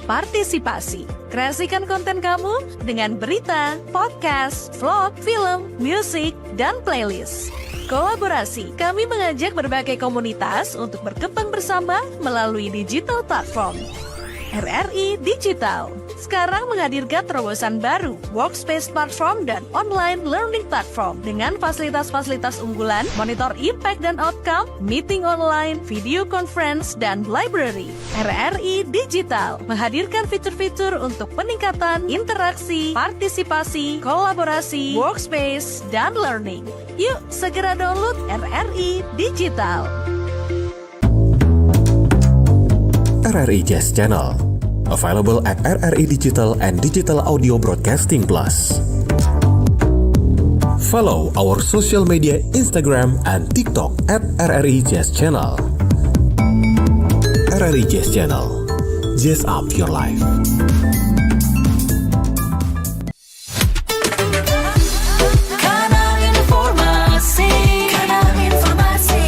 Partisipasi, kreasikan konten kamu dengan berita, podcast, vlog, film, musik, dan playlist. Kolaborasi, kami mengajak berbagai komunitas untuk berkembang bersama melalui digital platform. R R I Digital sekarang menghadirkan terobosan baru, Workspace Platform dan Online Learning Platform, dengan fasilitas-fasilitas unggulan, monitor impact dan outcome, meeting online, video conference, dan library. R R I Digital menghadirkan fitur-fitur untuk peningkatan interaksi, partisipasi, kolaborasi, workspace, dan learning. Yuk, segera download R R I Digital. R R I Jazz Channel. Available at R R I Digital and Digital Audio Broadcasting Plus. Follow our social media, Instagram and TikTok at R R I Jazz Channel. R R I Jazz Channel. Jazz up your life. Kanal informasi, kanal informasi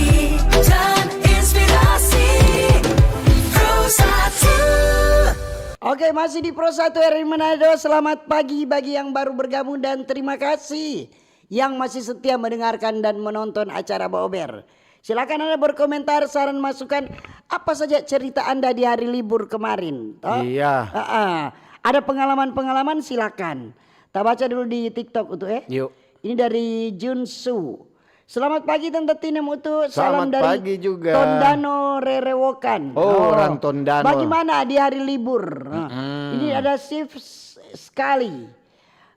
dan inspirasi. Pro satu. Oke, masih di Pro satu R R I Manado. Selamat pagi bagi yang baru bergabung dan terima kasih yang masih setia mendengarkan dan menonton acara Baober. Silakan Anda berkomentar, saran, masukan, apa saja cerita Anda di hari libur kemarin, toh? Iya. Heeh. Ada pengalaman-pengalaman, silakan. Ta baca dulu di TikTok, Utu, eh. Yuk. Ini dari Junsu. "Selamat pagi, Tanta Tin deng Utu. Salam dari Tondano, Rerewokan." Oh, orang Tondano. Bagaimana di hari libur? Nah, ini ada shift s-, sekali.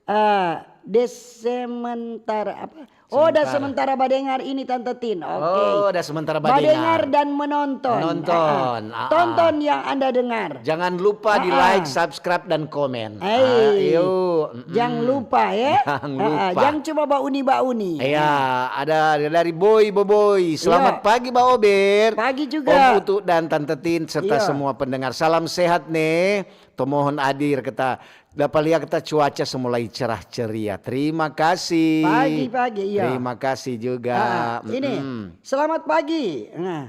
Eh, de sementara apa? Oh, da sementara badengar ini, Tanta Tin. Oke. Oh, da sementara badengar. Badengar dan menonton. Nonton. Ah, ah. Tonton yang Anda dengar. Jangan lupa di like, subscribe, dan komen. Hei. Ah, iyo. Mm-mm. Jang lupa, ya. Jang lupa. Ah, ah. Jang cuma bauni-bauni. Iya, ada dari Boy Boboy. Selamat pagi, Baober. Pagi juga. Om Utu dan Tanta Tin serta semua pendengar. Salam sehat, ne. Tomohon adir kita. Dapa lia kita cuaca so mulai cerah ceria. Terima kasih. Pagi-pagi, iya. Terima kasih juga. Ah, ini, selamat pagi. Nah.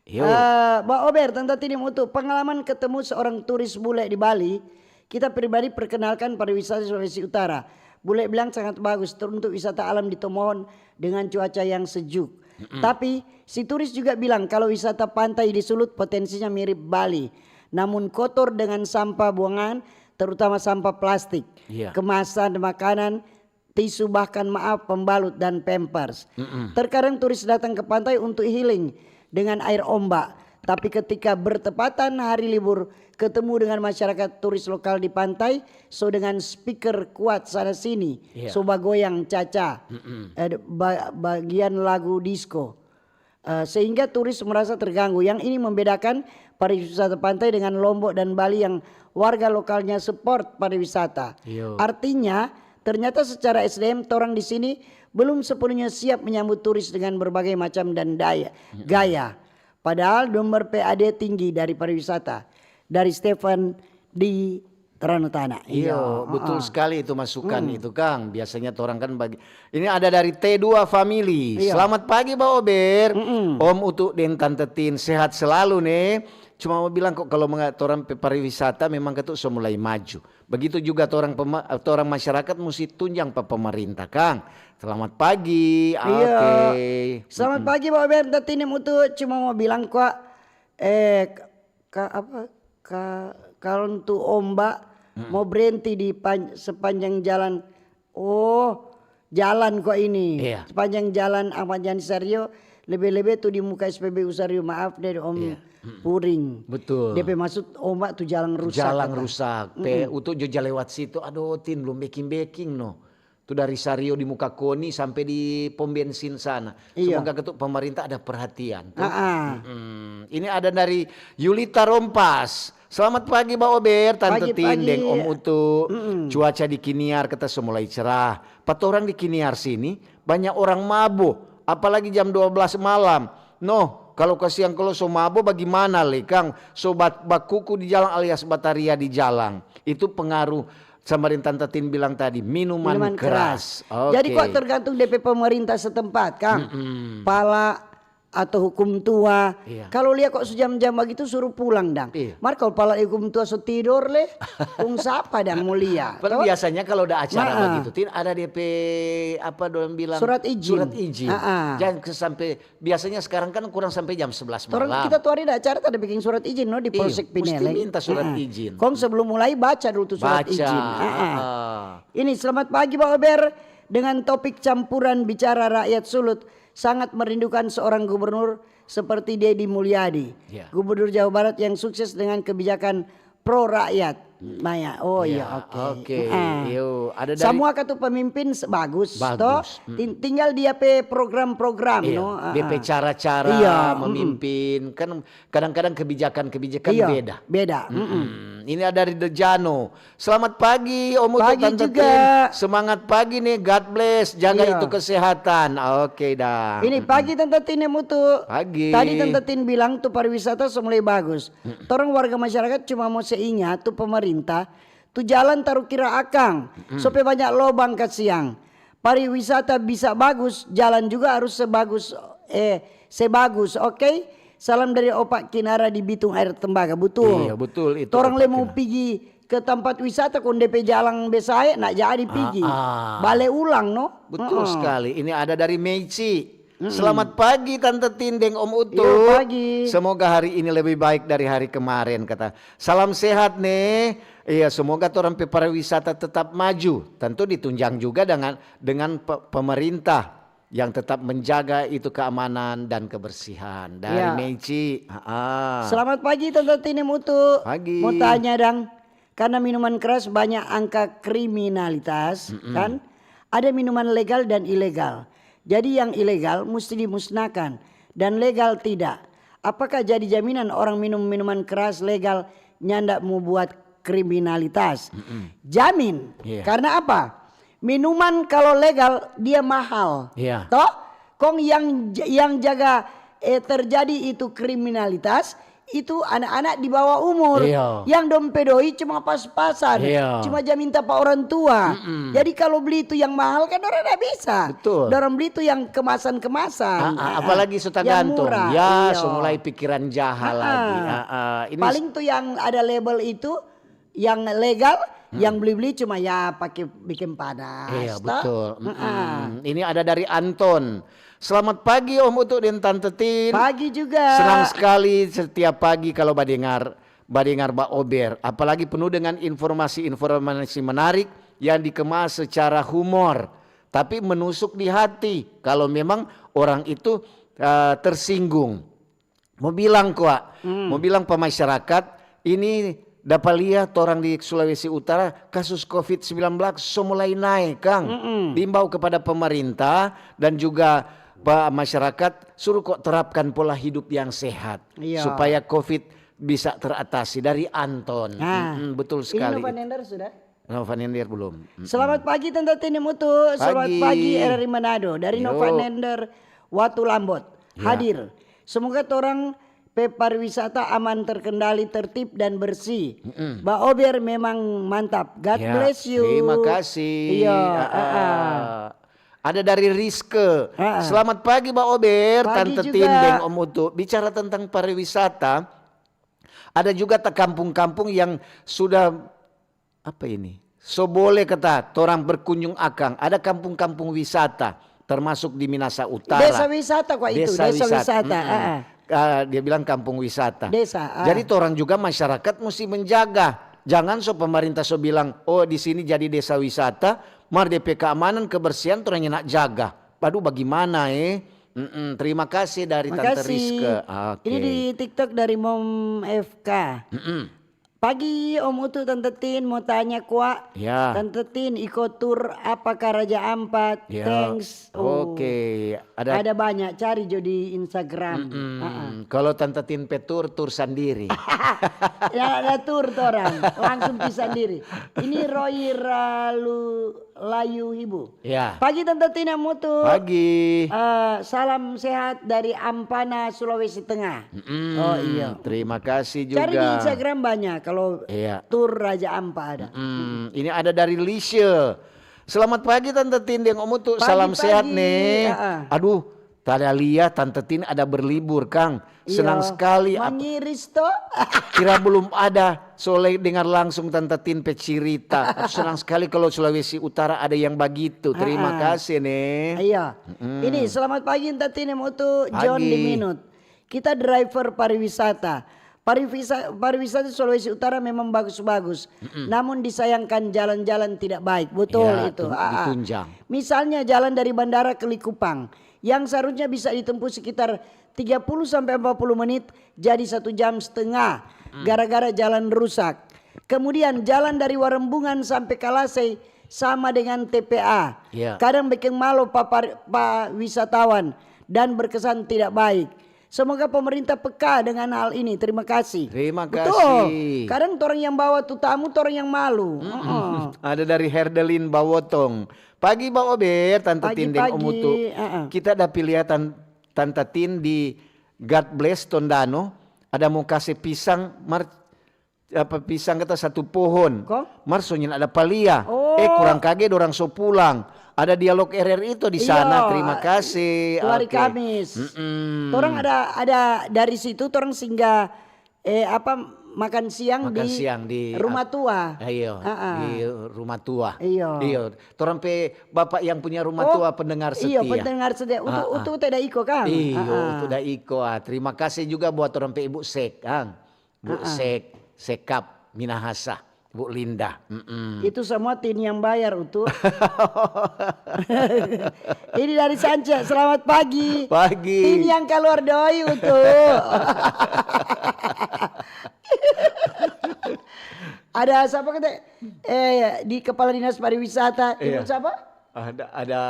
Yo. Eh, Baober, Tanta Tin deng Utu, pengalaman ketemu seorang turis bule di Bali, kita pribadi perkenalkan pariwisata Sulawesi Utara. Bule bilang sangat bagus, teruntuk wisata alam di Tomohon dengan cuaca yang sejuk. Tapi, si turis juga bilang kalau wisata pantai di Sulut potensinya mirip Bali, namun kotor dengan sampah buangan, terutama sampah plastik, Iya. kemasan makanan, tisu, bahkan maaf, pembalut dan pampers. Mm-mm. Terkadang turis datang ke pantai untuk healing dengan air ombak. Tapi ketika bertepatan hari libur, ketemu dengan masyarakat turis lokal di pantai, so dengan speaker kuat sana sini, Iya. so bagoyang caca, Mm-mm. eh, ba- bagian lagu disco. Eh, sehingga turis merasa terganggu. Yang ini membedakan pariwisata pantai dengan Lombok dan Bali yang warga lokalnya support pariwisata. Yo. Artinya, ternyata secara S D M torang di sini belum sepenuhnya siap menyambut turis dengan berbagai macam dan daya, gaya. Padahal nomor P A D tinggi dari pariwisata. Dari Stefan di Ranutana. Iyo, betul ah. sekali itu masukan itu, Kang. Biasanya torang kan bagi, ini ada dari T dua Family. Iya. Selamat pagi, Ba Ober. Om Utu deng Tante Tin, sehat selalu ne. Cuma mau bilang kok, kalau menga-, torang pe pariwisata memang katu so mulai maju. Begitu juga torang pema-, torang masyarakat musti tunjang pa pemerintah, Kang. Selamat pagi. Iya. Oke. Selamat pagi, Ba Ober. Tante Tin, Om Utu cuma mau bilang kok, eh, ka, apa, ka, kalau tu ombak mau berhenti di pan- sepanjang jalan. Oh, jalan kok ini. Iya. Sepanjang jalan Ahmad Yani Sario, lebe-lebe tu di muka S P B U Sario. Maaf deh, Om Iya. Puring. Betul. Dia pe maksud ombak tu jalan rusak. Jalan Kata. Rusak. Pe Utu jo ja lewat situ. Aduh, Tin, belum beking-beking no. Tu dari Sario di muka koni sampe di pom bensin sana. Iya. Semoga ketuk pemerintah ada perhatian. Tu. Ah, ah. Mm-mm. Ini ada dari Yulita Rompas. Selamat pagi, Ba Ober, Tante Pagi, Tin, pagi. deng Om Utu. Cuaca di Kiniar kata so mulai cerah. Pa torang di Kiniar sini banyak orang mabo, apalagi jam dua belas malam. Noh, kalau kasiang kalau so mabo, bagimana le, Kang? So bat-, bakuku di jalang alias bataria di jalang. Itu pengaruh sama deng Tante Tin bilang tadi, minuman, Minuman keras. keras. Jadi Oke. kok tergantung D P pemerintah setempat, Kang. Pala atau hukum tua. Iya. Kalau lia kok sejam-jam begitu, suruh pulang dang. Iya. Mar kalau pala hukum tua so tidor le, kong sapa dang mo lia? Padahal Toh? biasanya kalau ada acara Nah, begitu, Tin, ada D P, apa dorang bilang, Surat izin. Surat izin. Ah, ah. Jangan ke-, sampai, biasanya sekarang kan kurang sampai jam sebelas Torang malam. Kita tu hari ada acara, tadi biking surat izin no di Iya, Polsek mesti Pineleng. minta surat Ah, ah. izin. Kong sebelum mulai baca dulu tu surat Baca. izin. Ah, ah. Ah. Ini selamat pagi, Ba Ober. Dengan topik campuran bicara rakyat sulut, sangat merindukan seorang gubernur seperti Dedi Mulyadi. Ya. Gubernur Jawa Barat yang sukses dengan kebijakan pro rakyat. Maya, oh iya, Ya, oke. oke. Ah. Yo, ada dari Semua katu pemimpin se- bagus, Bagus. Toh? Mm. Ting- tinggal dia pe program-program, Iya, no? Ah, D P ah. cara-cara Iya, mm-mm. memimpin, kan kadang-kadang kebijakan-kebijakan Iya, beda. beda. Mm-mm. Mm-mm. Ini ada dari Dejano. Selamat pagi, Om Utu, Pagi Tante juga. Tin. Semangat pagi nih, God bless. Jaga Iya. itu kesehatan. Oke dah. Ini Mm-mm. Pagi, Tante Tin, Om Utu. Pagi. Tadi Tante Tin bilang tu pariwisata so mulai bagus. Torang warga masyarakat cuma mo se ingat tu pemerintah, tu jalan taru kira akang, so pe banyak lobang kasiang. Pariwisata bisa bagus, jalan juga harus sebagus, eh, sebagus, oke? Salam dari Opa Kinara di Bitung Air Tembaga, betul. Iya, betul itu, Torang Opa le mau Kinara. Pigi ke tempat wisata kong depe jalang besae, nak jadi pigi. Ah, ah. Bale ulang, no? Betul Heeh. Sekali. Ini ada dari Meici. Selamat pagi Tante Tin deng Om Utu. Yo, pagi. Semoga hari ini lebih baik dari hari kemarin, kata. Salam sehat nih. Iya, semoga torang pe pariwisata tetap maju. Tentu ditunjang juga dengan dengan pe- pemerintah yang tetap menjaga itu keamanan dan kebersihan. Dari Ya. Meici. Ha-ha. Selamat pagi Tante Tin deng Om Utu. Pagi. Mau tanya dang, karena minuman keras banyak angka kriminalitas, kan? Ada minuman legal dan ilegal. Jadi yang ilegal musti dimusnahkan dan legal tidak. Apakah jadi jaminan orang minum minuman keras legal nyanda mau buat kriminalitas? Jamin. Iya. Karena apa? Minuman kalau legal dia mahal. Iya. Toh? Kong yang yang jaga eh, terjadi itu kriminalitas itu anak-anak di bawah umur Iya. yang dong pe doi cuma pas-pasan, Iya. cuma ja minta pa orang tua. Jadi kalau beli itu yang mahal kan orang ndak bisa. Betul. Orang beli itu yang kemasan-kemasan. Ah, ah, Ah, apalagi ah. so tagantung. Yang murah. Ya, Iya. so mulai pikiran jaha Ah, lagi. ah. Ah, ah. Ini Paling tuh yang ada label itu yang legal, yang beli-beli cuma ya pakai bikin panas. Iya, Toh? betul. Ah, ah. Mm-mm. Ini ada dari Anton. Selamat pagi Om Utu dan Tante Tin. Pagi juga. Senang sekali setiap pagi kalau badengar badengar ba ober, apalagi penuh dengan informasi-informasi menarik yang dikemas secara humor, tapi menusuk di hati kalau memang orang itu, eh, tersinggung. Mo bilang kwa, mo bilang pa masyarakat, ini dapa lia torang di Sulawesi Utara, kasus covid sembilan belas so mulai nae, kang. Imbau kepada pemerintah dan juga pa masyarakat, suruh kwa terapkan pola hidup yang sehat, iya, supaya covid bisa teratasi. Dari Anton. Nah, mm-mm, betul sekali. Ini Novanender sudah? Novanender belum. Mm-mm. Selamat pagi, Tante Tin deng Utu. Selamat pagi, R R I Manado. Dari Novanender, Watu Lambot. Ya. Hadir. Semoga torang pe pariwisata aman, terkendali, tertib, dan bersih. Mm-mm. Ba Ober memang mantap. God bless you. Terima kasih. Iya, ah, ah. Ada dari Rizke. Ah, ah. Selamat pagi, Ba Ober, Tante Tin deng Om Utu. Bicara tentang pariwisata, ada juga ta kampung-kampung yang sudah, apa ini? So boleh kata torang berkunjung akang. Ada kampung-kampung wisata, termasuk di Minasa Utara. Desa wisata kwa itu, desa wisata. Mm-mm. Ah, ah. Ah, dia bilang kampung wisata. Desa, ah. Jadi torang juga masyarakat musti menjaga. Jangan so pemerintah so bilang, "Oh, di sini jadi desa wisata," mar depe keamanan, kebersihan torang nyanda jaga. Aduh, bagimana, eh? Mm-mm, terima kasih dari Tante Rizke. Oke. Ini di TikTok dari Mom F K. Mm-mm. Pagi, Om Utu, Tante Tin, mo tanya kwa. Ya. Tante Tin, iko tur apa ka Raja Ampat? Ya. Thanks. Oh. Oke, ada banyak, cari jo di Instagram. Mm-mm. Ah, ah. Kalau Tante Tin pe tur, tur sandiri. Ya, ada tur torang, langsung pi sandiri. Ini Roy Ralu Layu Hibu. Ya. Pagi, Tante Tin deng Utu. Pagi. Eh, salam sehat dari Ampana, Sulawesi Tengah. Mm-mm. Oh, iya. Terima kasih juga. Cari di Instagram banyak kalau tur Raja Ampa ada. Mm-mm. Ini ada dari Lisha. Selamat pagi, Tante Tin deng Om Utu. Salam sehat, ne. Ah, ah. Aduh, tada lia Tante Tin ada berlibur, kang. Senang sekali. Mangiris to. Kira belum ada so lia dengar langsung Tante Tin pe cirita. Aku senang sekali kalau Sulawesi Utara ada yang bagitu. Terima kasih, ne. Iya. Mm-mm. Ini, selamat pagi, Tante Tin deng Utu, John di Minut. Kita driver pariwisata. Parivisa-, pariwisata Sulawesi Utara memang bagus-bagus. Mm-mm. Namun disayangkan jalan-jalan tidak baik. Betul itu. Ah, ah. Ditunjang. Misalnya jalan dari bandara ke Likupang yang seharusnya bisa ditempuh sekitar tiga puluh sampai empat puluh menit, jadi satu jam setengah gara-gara jalan rusak. Kemudian jalan dari Warembungan sampai Kalasei sama dengan T P A. Iya. Kadang bikin malu pa, pa, pa wisatawan dan berkesan tidak baik. Semoga pemerintah peka dengan hal ini. Terima kasih. Terima kasih. Betul. Kadang torang yang bawa tu tamu, torang yang malu. Mm-mm. Heeh. Ada dari Herdelin Bawotong. Pagi, Ba Ober, Tante Tin deng Om Utu. Pagi, pagi. Heeh. Kita ada pilihan Tante Tin di God Bless Tondano. Ada mo kase pisang, mar-, apa, pisang kata satu pohon. Ko? Mar so nyanda ada pa lia. Oh. Eh, kurang kage dorang so pulang. Ada dialog R R I to di sana. Iya. Terima kasih. Dua hari Kamis. Mm-mm. Torang ada, ada dari situ, torang singgah, eh, apa, makan siang di rumah tua. Makan siang di, ah, iya, di rumah tua. Iya. Iya. Torang pe bapak yang punya rumah tua pendengar setia. Iya, pendengar setia. Utu, ah, ah. Utu te da iko, kang? Iya, ah, ah. Utu da iko. Ah, terima kasih juga buat torang pe Ibu Sek, kang. Bu Sek-, Sekap Minahasa, Bu Linda. Mm-mm. Itu semua Tin yang bayar, Utu. Ini dari Sance, selamat pagi. Pagi. Tin yang kaluar doi, Utu. Ada siapa kata? Eh, di Kepala Dinas Pariwisata, Ibu siapa? Ada, ada,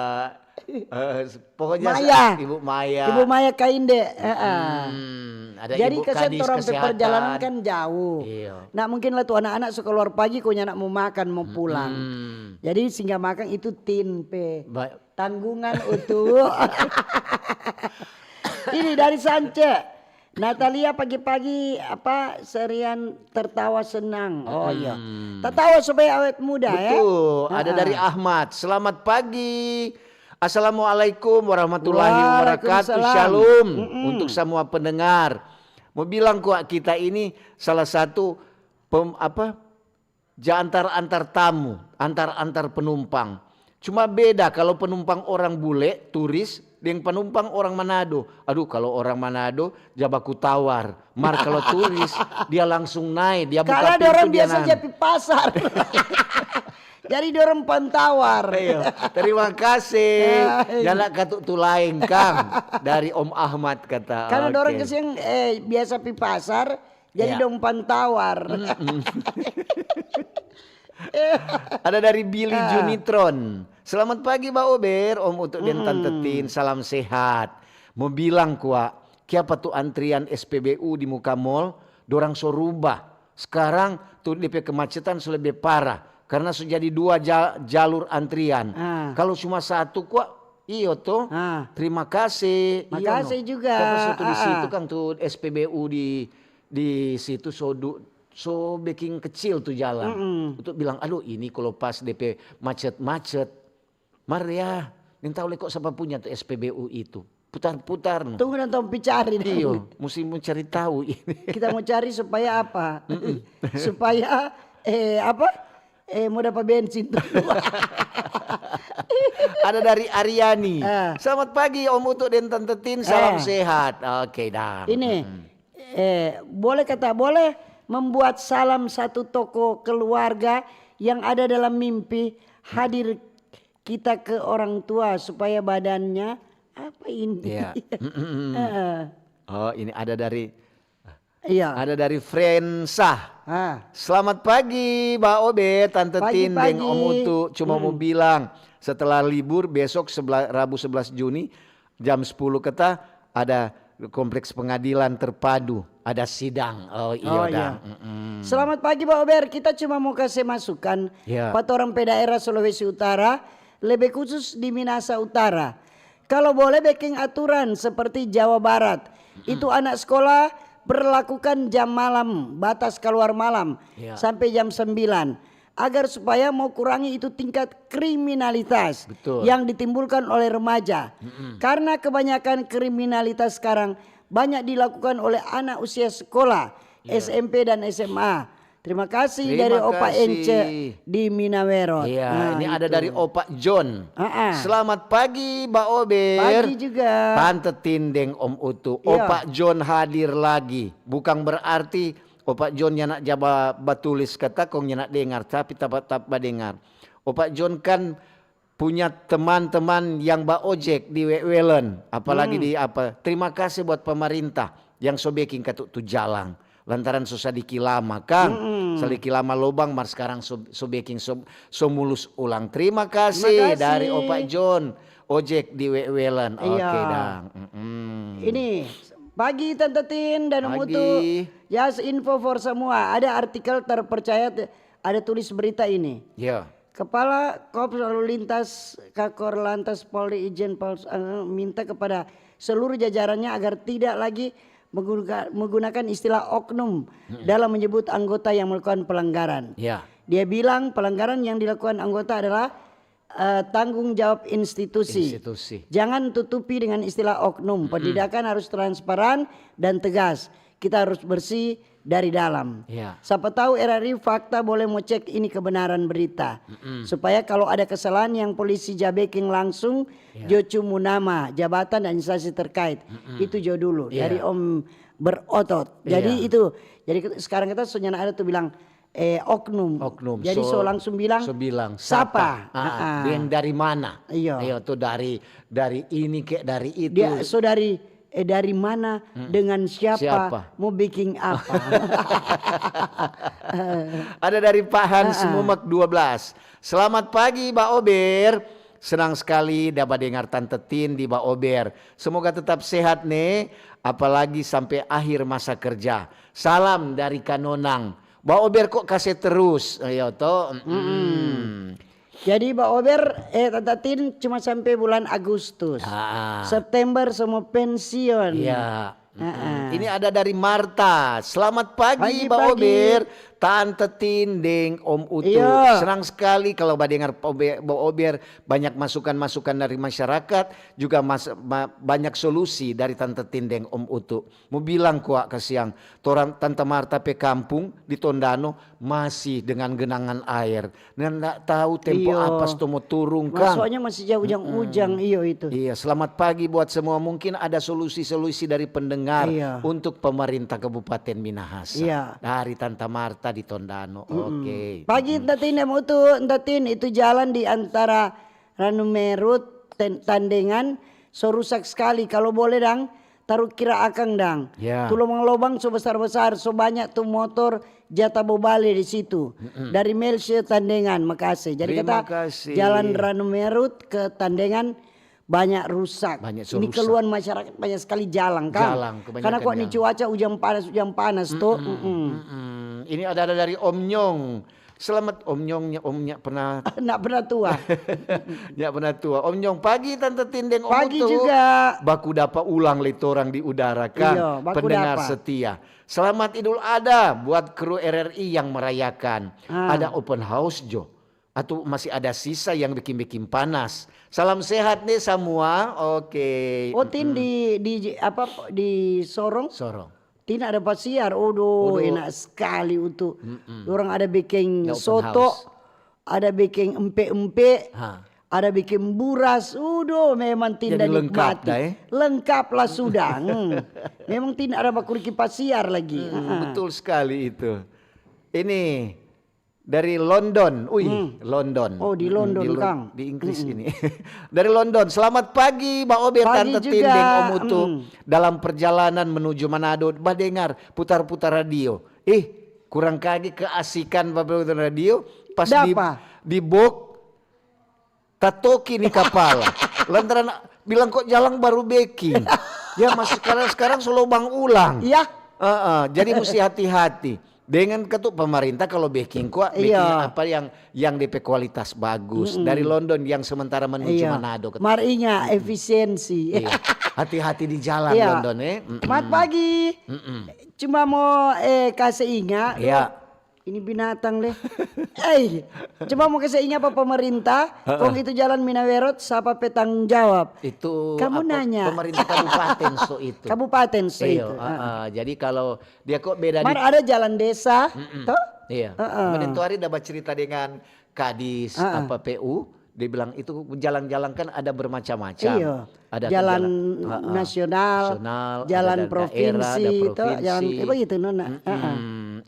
eh, pokoknya Maya. Ibu Maya. Ibu Maya Kainde, heeh. Hmm, ada. Jadi Ibu kasihan Kadis torang pe Kesehatan. Perjalanan kan jauh. Iya. Nah, mungkin lah tu anak-anak so kaluar pagi, ko nyanda mo makan, mo pulang. Mm-mm. Jadi singgah makan itu Tin pe tanggungan, Utu. Ini dari Sance. Natalia pagi-pagi, apa, serian tertawa senang. Oh, iya. Hmm. Tatawa supaya awet muda, ya. Betul. Ada dari Ahmad. Selamat pagi. Assalamualaikum warahmatullahi wabarakatuh. Waalaikumsalam. Shalom untuk semua pendengar. Mau bilang kok, kita ini salah satu pem-, apa, ja antar-antar tamu, antar-antar penumpang. Cuma beda kalau penumpang orang bule, turis, Deng panumpang orang Manado. Aduh, kalau orang Manado ja baku tawar. Mar kalau turis, dia langsung nae, dia buka Karena pintu, dorang dia biasa nae. Ja pi pasar. Jadi dorang pantawar. Iya. Terima kasih. Hai. Nyanda katu tu laeng, kang. Dari Om Ahmad kata. Karena dorang Oke. Kasiang eh, biasa pi pasar, jadi Iya. Dong pantawar. Ada dari Billy Ah. Junitron. Selamat pagi, Ba Ober, Om Utu dan Tante Tin. Salam sehat. Mo bilang kwa, kiapa tu antrian S P B U di muka mall, dorang so rubah. Sekarang tu depe kemacetan so lebe parah karena so jadi dua ja- jalur antrian. Ah. Kalau cuma satu kwa, iyo to. Ah. Terima kasih. Iyo, Makasih no. juga. Siapa satu di Ah, situ ah. Kang tu S P B U di di situ so du- so beking kecil tu jalan. Untuk bilang, aduh, ini kalau pas depe macet-macet, mar ya, nintau leko sapa punya tu S P B U itu. Putar-putar no. Tunggu dan tong pi cari deh. Iyo, mesti mau cari tahu ini. Kita mau cari supaya apa? Supaya eh apa? Eh mau dapat bensin tuh. Ada dari Aryani. Ah. Selamat pagi Om Utu dan Tante Tin, salam Eh. sehat. Oke, dah. Ini eh boleh kata boleh membuat salam satu tokoh keluarga yang ada dalam mimpi hadir kita ke orang tua supaya badannya apa ini? Iya. Heeh. Oh, ini ada dari Iya. ada dari Frensa. Ah. Selamat pagi, Ba Obe, Tante Pagi, Tin deng pagi. Om Utu. Cuma mau bilang, setelah libur besok sebela- Rabu sebelas Juni jam sepuluh keta ada Kompleks Pengadilan Terpadu, ada sidang. Oh iya Oh, dah. iya. Selamat pagi, Ba Ober. Kita cuma mau kasih masukan Ya. pa torang pe daerah Sulawesi Utara, lebih khusus di Minasa Utara. Kalau boleh bikin aturan seperti Jawa Barat, itu anak sekolah perlakukan jam malam, batas keluar malam Ya. sampai jam sembilan, agar supaya mau kurangi itu tingkat kriminalitas Betul. yang ditimbulkan oleh remaja. Karena kebanyakan kriminalitas sekarang banyak dilakukan oleh anak usia sekolah, S M P dan S M A. Terima kasih Terima dari Opa kasih. Ence di Minawero. Iya, Nah, ini ada itu. Dari Opa John. Ah, ah. Selamat pagi, Ba Ober. Pagi juga. Tante Tin deng Om Utu. Iya. Opa John hadir lagi. Bukan berarti Opa John nyanda ja ba- batulis kata kong nyanda dengar, tapi tapa tap badengar. Opa John kan punya teman-teman yang ba ojek di Wewelen, apalagi Hmm. di apa. Terima kasih buat pemerintah yang so beking katu tu jalang. Lantaran so sadiki lama, kang. Sadiki lama lobang, mar sekarang so, so beking so, so mulus ulang. Terima kasih Terima kasih. Dari Opa John, ojek di Wewelen. Oke, Iya. dang. Mm-mm. Ini pagi Tante Tin dan Om Pagi. Utu. Just info for semua. Ada artikel terpercaya te- ada tulis berita ini. Ya. Kepala Korps Lalu Lintas Kakor Lantas Polri Ijen Paulus eh, minta kepada seluruh jajarannya agar tidak lagi menggunakan, menggunakan istilah oknum dalam menyebut anggota yang melakukan pelanggaran. Ya. Dia bilang pelanggaran yang dilakukan anggota adalah eh, tanggung jawab institusi. Institusi. Jangan tutupi dengan istilah oknum. Pendidikan harus transparan dan tegas. Kita harus bersih dari dalam. Ya. Siapa tahu R R I Fakta boleh mau cek ini kebenaran berita. Supaya kalau ada kesalahan yang polisi ja beking langsung, Ya. jo cumu nama, jabatan dan instansi terkait. Itu jo dulu Iya. dari Om Berotot. Jadi Iya. itu. Jadi ke- sekarang kita so nyanda ada tuh bilang eh oknum. Oknum. Jadi so, langsung bilang so bilang sapa. Ah, Ah, ah. Yang dari mana? Iya. Iya, tuh dari dari ini kek, dari itu. Dia so dari eh dari mana dengan siapa, Siapa? Mau bikin apa? Ada dari Pak Hans Mumek dua belas. Selamat pagi, Ba Ober. Senang sekali dapat dengar Tante Tin di Ba Ober. Semoga tetap sehat, ne, apalagi sampai akhir masa kerja. Salam dari Kanonang. Ba Ober kok kase terus, ayo to. Mm. Jadi Ba Ober eh Tante Tin cuma sampai bulan Agustus. Ah. September semua pensiun. Iya. Ah, ah. Ini ada dari Marta. Selamat pagi, Pagi, Ba pagi. Ober. Tante Tin deng Om Utu. Iya. Senang sekali kalau badengar Obe-, Bo Ober, banyak masukan-masukan dari masyarakat, juga mas-, ma-, banyak solusi dari Tante Tin deng Om Utu. Mo bilang kwa kasiang, torang Tante Marta pe kampung di Tondano masih dengan genangan air. Nda tau tempo apa so mo turung, kang. Maksudnya masih jauh ujang-ujang, iyo itu. Iya, selamat pagi buat semua. Mungkin ada solusi-solusi dari pendengar untuk pemerintah Kabupaten Minahasa. Iya. Dari Tante Marta di Tondano. Oke. Pagi, Ntatin, Om Utu, Ntatin, itu jalan di antara Ranu Merut, Ten-, Tandengan, so rusak skali. Kalo boleh dang, taru kira akang dang. Ya. Tu lobang-lobang so basar-basar, so banya tu motor ja tabo bale di situ. Dari Melsia Tandengan, makase. Jadi kata, jalan Ranu Merut ke Tandengan banya rusak. Ini keluhan masyarakat banya skali jalang, kang. Karena kok ni cuaca ujang panas, ujang panas to. Ini ada, ada dari Om Nyong. Selamat Om Nyong, nya, Om nya pernah. Nda pernah tua. Nya pernah tua. Om Nyong, pagi Tante Tin deng Om Utu. Pagi juga. Baku dapa ulang lei torang di udara, kang. Iyo, baku dapa. Pendengar setia. Selamat Idul Adha buat kru R R I yang merayakan. Ah. Ada open house jo? Atau masih ada sisa yang bikin-bikin panas? Salam sehat nih samua. Oke. Oh, Tin, di, di, apa, di Sorong? Sorong. Tin ada pasiar. Odo, enak skali utu. Dorang ada biking soto, ada biking empe-empe, ada biking buras. Udo, memang Tin da nikmati. Lengkap lah sudah. Memang Tin ada bakuriki pasiar lagi. Betul skali itu. Ini dari London. Ui, London. Oh, di London, kang. Di Inggris ini. Dari London. Selamat pagi, Ba Obe, Tante Tin, deng Om Utu. Dalam perjalanan menuju Manado, badengar putar-putar radio. Ih, kurang kage keasikan babe radio. Pas di, di bok, tatoki ni kapala. Lantaran bilang, "Kok jalang baru beking?" Ya, masih sekarang, sekarang so lobang ulang. Iya. Heeh, jadi musti hati-hati. Dengan ketuk pemerintah kalau beking kwa, beking apa yang, yang depe kualitas bagus. Dari London yang sementara menuju Manado. Mar inga, efisiensi. Iya. Hati-hati di jalan, London, eh. Selamat pagi. Cuma mo, eh, kase inga. Iya. Ini binatang leh. Ei, coba mo kase inga pa pemerintah, kong itu jalan Minawerot, sapa pe tanggung jawab? Itu kamu apa, nanya. Pemerintah kabupaten so itu. Kabupaten so itu. Iyo, heeh. Jadi kalau dia kok beda. Mar ada jalan desa, toh? Iya. Heeh. Kemarin tu hari da bacerita dengan kadis, apa, P U, dia bilang itu jalan-jalan kan ada bermacam-macam. Iyo. Ada jalan nasional, jalan provinsi, toh, jalan, eh, begitu, Nona.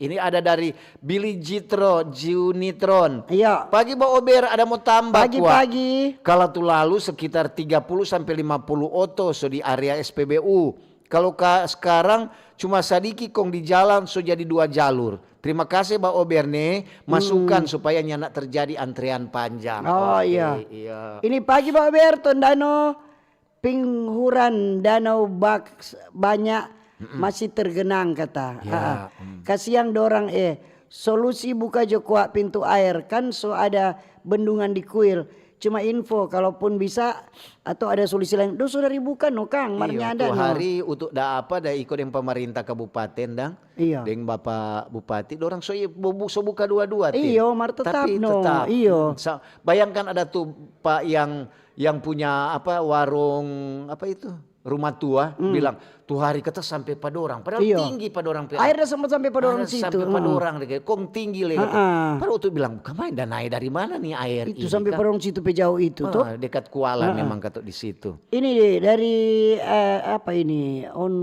Ini ada dari Billy Jitro, Junitron. Iya. Pagi, Ba Ober, ada mo tambah kwa. Pagi. Kala tu lalu sekitar tiga puluh sampe lima puluh oto so di area S P B U. Kalo ka-, skarang cuma sadiki kong di jalan so jadi dua jalur. Terima kase, Ba Ober, ne, masukan supaya nyanda terjadi antrean panjang. Oh, iya. Ini pagi, Ba Ober, Tondano, pinghuran danau bak-, banyak masih tergenang, kata. Kasiang dorang, eh. Solusi buka jo kwa pintu aer, kan so ada bendungan di kuil. Cuma info, kalaupun bisa, atau ada solusi lain. Dong so dari buka no, kang, mar nyanda no. Iyo, tu hari utuk da apa, da iko deng pemerintah kabupaten dang, deng Bapak Bupati, dorang so, bu-, bu-, so buka dua-dua, Tin. Iyo, mar tetap no. Tapi tetap. Iyo. Sa-, bayangkan ada tu Pak yang, yang punya apa, warung, apa itu? Rumah tua, bilang, "Tu hari kata sampe pa dorang." Padahal tinggi pa dorang pe. Aer da sampe, sampe pa dorang situ. Sampe pa dorang deh, kong tinggi lagi. Padahal utuk bilang, "Kamain da nae dari mana ni aer ini?" Itu sampe pa dorang situ pe jauh itu, toh? Dekat kuala memang kata di situ. Ini dari, eh, apa ini? On,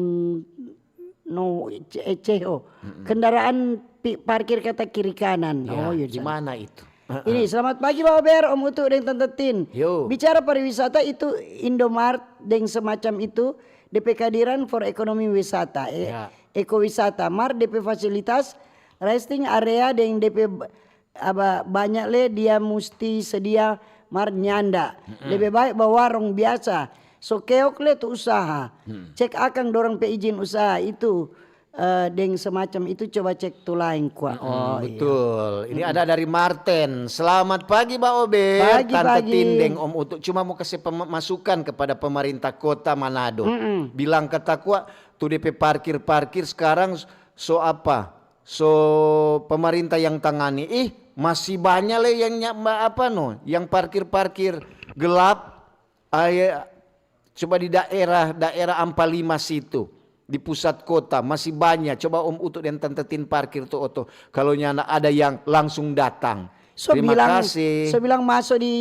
no, C-, eh, C O. Kendaraan pi-, parkir kata kiri kanan. Ya, oh, iya, di mana itu? Ini, selamat pagi, Ba Ober, Om Utu, deng Tante Tin. Yo. Bicara pariwisata itu Indomart deng semacam itu, depe kehadiran for ekonomi wisata, e-, ekowisata. Mar depe fasilitas resting area deng depe b-, aba, banyak le dia musti sedia mar nyanda. Lebe bae bawarung biasa. So keok le tu usaha. Cek akang dorang pe izin usaha itu. Eh, deng semacam itu, coba cek tu laeng kwa. Oh, iya. Betul. Ini ada dari Marten. Selamat pagi, Ba Obe, Tante Tin deng Om Utu. Cuma mo kase pem-, masukan kepada pemerintah kota Manado. Bilang kata kwa, tu depe parkir-parkir skarang so apa? so pemerintah yang tangani. Ih, masih banyak le yang nya-, ma-, apa no, yang parkir-parkir gelap. Aye, coba di daerah, daerah Ampa Lima situ, di pusat kota, masih banyak. Coba Om Utu dan Tante Tin parkir tu oto. Kalau nyanda ada yang langsung datang. So Terima bilang, kasih. So bilang masuk di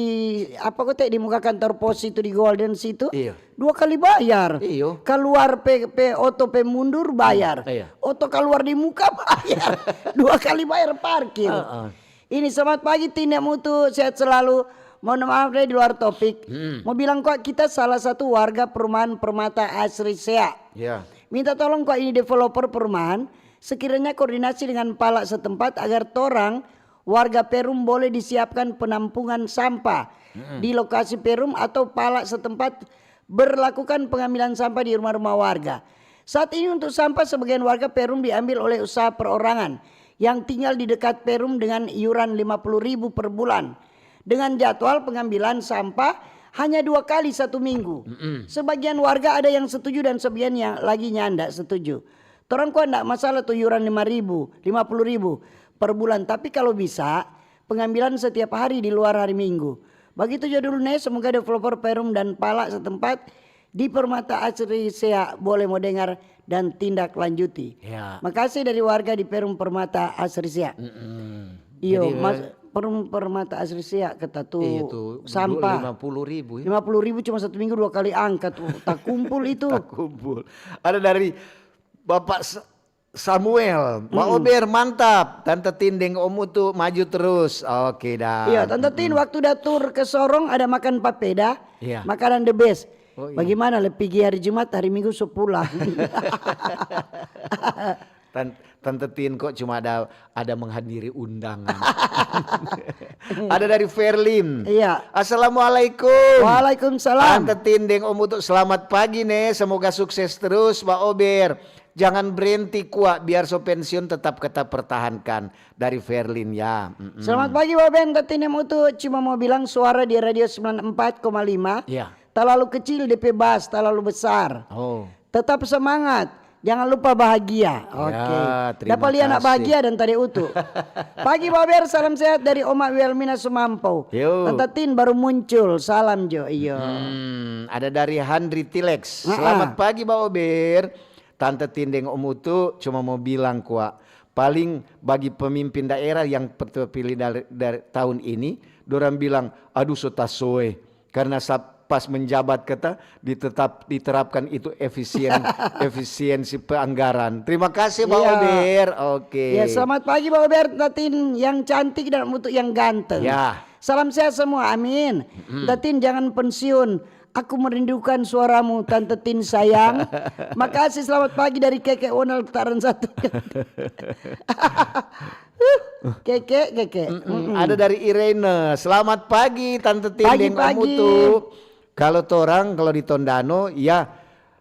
apa kote di muka kantor pos itu di Golden situ. Iya. Dua kali bayar. Iyo. Keluar pe, pe oto pe mundur bayar. Hmm, iya. Oto keluar di muka bayar. Dua kali bayar parkir. Heeh. Ini selamat pagi Tin deng Utu, sehat selalu. Mohon maaf deh di luar topik. Hmm. Mau bilang kok kita salah satu warga perumahan Permata Asri Sea. Ya. Minta tolong kok ini developer perumahan, sekiranya koordinasi dengan pala setempat agar torang warga Perum boleh disiapkan penampungan sampah di lokasi Perum atau pala setempat berlakukan pengambilan sampah di rumah-rumah warga. Saat ini untuk sampah sebagian warga Perum diambil oleh usaha perorangan yang tinggal di dekat Perum dengan iuran lima puluh ribu per bulan. Dengan jadwal pengambilan sampah hanya dua kali satu minggu. Sebagian warga ada yang setuju dan sebagian yang lagi nyanda setuju. Torang kwa ndak masalah tu iuran lima ribu, lima puluh ribu per bulan, tapi kalau bisa pengambilan setiap hari di luar hari Minggu. Bagitu jo dulu ne, semoga developer Perum dan pala setempat di Permata Asri Sea boleh mo dengar dan tindak lanjuti. Ya. Makasih dari warga di Perum Permata Asri Sea. Mm-mm. Iyo, Jadi, Mas, eh, Perum Permata Asri Sea kata tu iya tu, sampah. Lima puluh ribu ya. Lima puluh ribu cuma satu minggu dua kali angkat, oh, takumpul itu. Takumpul. Ada dari Bapak S-, Samuel, Pak Ober, mantap. Tante Tin deng Om Utu maju terus. Oke dah. Iya, Tante Tin, waktu da tur ke Sorong ada makan papeda, Iya. makanan the best. Oh, iya. Bagaimana le pigi hari Jumat, hari Minggu so pulang? Tan-, Tante Tin kok cuma ada, ada menghadiri undangan. Ada dari Ferlin. Iya. Assalamualaikum. Waalaikumsalam. Tante Tin deng Om Utu, selamat pagi ne. Semoga sukses terus, Pak Ober. Jangan berhenti kwa, biar so pensiun tetap kita pertahankan. Dari Ferlin ya. Mm-mm. Selamat pagi, Baben, Tante Tin deng Om Utu. Cuma mau bilang suara di Radio sembilan empat koma lima Iya. talalu kecil, depe bas talalu besar. Oh. Tetap semangat. Jangan lupa bahagia. Oke. Ya, terima Dapa lia nak kasih. Bahagia dan tadi Utu. Pagi, Baber, salam sehat dari Oma Wilmina Sumampo. Yo. Tante Tin baru muncul. Salam jo. Iyo. Hmm, ada dari Handri Tilex. Heeh. Selamat pagi, Baober. Tante Tin deng Om Utu cuma mau bilang kwa, paling bagi pemimpin daerah yang terpilih dari, dari tahun ini, dorang bilang, "Aduh, so tasoe." Karena sa-, pas menjabat kata ditetap, diterapkan itu efisien, efisiensi peanggaran. Terima kasih, Pak Iya. Ober. Oke. Ya, selamat pagi, Pak Ober, Tante Tin yang cantik dan Om Utu yang ganteng. Ya. Salam sehat semua, amin. Mm-mm. Tante Tin, jangan pensiun. Aku merindukan suaramu, Tante Tin sayang. Makasih, selamat pagi dari Keke Onal Putaran Satu. Keke, Keke. Mm-mm. Mm-mm. Ada dari Irene. Selamat pagi, Tante Tin deng Om Utu. Pagi-pagi. Kalau torang, kalau di Tondano, ya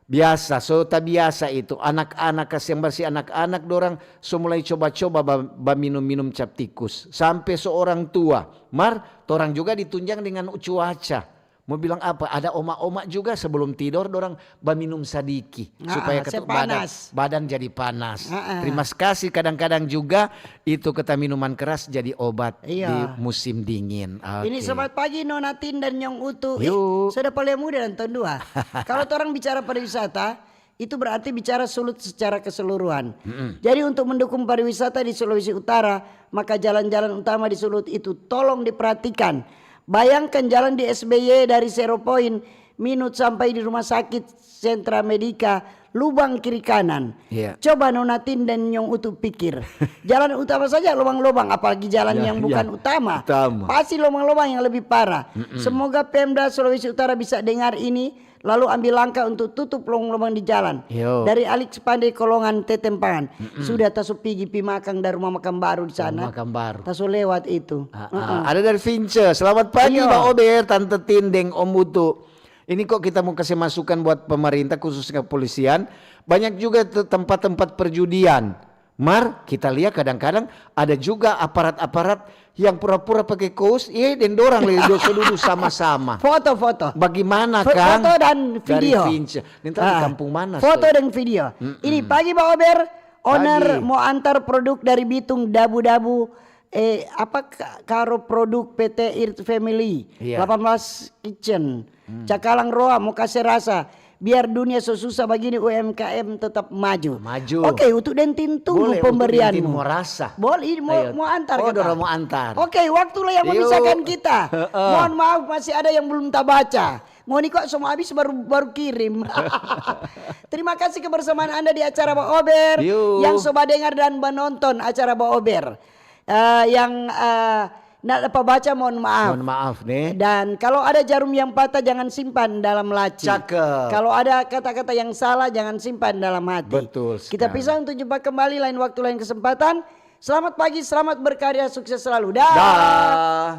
biasa, so tabiasa itu. Anak-anak, kasiang bersih anak-anak, dorang so mulai coba-coba ba-, baminum-minum cap tikus. Sampe so orang tua. Mar, torang juga ditunjang dengan cuaca. Mo bilang apa? Ada oma-oma juga sebelum tidor dorang baminum sadiki Ah, supaya ah, ketuk badan, panas. Badan jadi panas. Ah, ah. Terima kasih. Kadang-kadang juga itu kita minuman keras jadi obat Iya. di musim dingin. Oke. Ini selamat pagi Nona Tin dan Nyong Utu. Ih, Yuk. Sudah paling muda dan tahun dua. Kalau orang bicara pariwisata, itu berarti bicara Sulut secara keseluruhan. Mm-mm. Jadi untuk mendukung pariwisata di Sulawesi Utara, maka jalan-jalan utama di Sulut itu tolong diperhatikan. Bayangkan jalan di S B Y dari Zero Point, Minut sampai di rumah sakit Sentra Medika, lubang kiri kanan. Iya. Coba Nona Tin dan Nyong Utu pikir. Jalan utama saja lobang-lobang, apalagi jalan Ya, yang bukan ya. utama. Utama. Pasti lobang-lobang yang lebih parah. Mm-mm. Semoga Pemda Sulawesi Utara bisa dengar ini, lalu ambil langkah untuk tutup lobang-lobang di jalan. Yo. Dari Alex Pandai Kolongan Tetempangan. Mm-mm. Sudah taso pigi pi makang dari rumah makang baru di sana. Rumah makang baru. Taso lewat itu. Ah, Heeh. ah. Ada dari Vince. Selamat pagi, Iyo. Mbak Ober, Tante Tin, deng Om Utu. Ini kok kita mau kasih masukan buat pemerintah, khususnya kepolisian. Banyak juga te-, tempat-tempat perjudian. Mar, kita lihat kadang-kadang ada juga aparat-aparat yang pura-pura pakai kous, eh, deng dorang lei doso dudu sama-sama. Foto-foto. Bagaimana, Fo-, Kang? Foto dan Dari video. Vince. Ini tahu di Ah, kampung mana, foto Soe? dan video. Mm-mm. Ini pagi, Mbak Ober, Owner Pagi. Mo Antar, produk dari Bitung, dabu-dabu, eh, apa, Ka-, Karo Produk, P T Irt Family, Iya. delapan belas Kitchen, Cakalang Roa, mo kase rasa. Biar dunia so susah bagini, U M K M tetap maju. Maju. Oke, untuk dentin tunggu Boleh, untuk pemberianmu. dentin mo rasa. Boleh, mo, Ayo. mo antar Oh, kata. dorang mo antar. Oke, waktulah yang Yuk. memisahkan kita. Heeh. Mohon maaf, masih ada yang belum tabaca. Ngoni kok semua habis baru baru kirim. Terima kasih kebersamaan Anda di acara Baober. Yuk. Yang so badengar dan menonton acara Baober. Eh, yang eh, nda dapa baca, mohon maaf. Mohon maaf nih. Dan kalau ada jarum yang patah, jangan simpan dalam laci. Cakep. Kalau ada kata-kata yang salah, jangan simpan dalam hati. Betul Kita sekali. Pisah untuk jumpa kembali lain waktu, lain kesempatan. Selamat pagi, selamat berkarya, sukses selalu. Dah. Dah.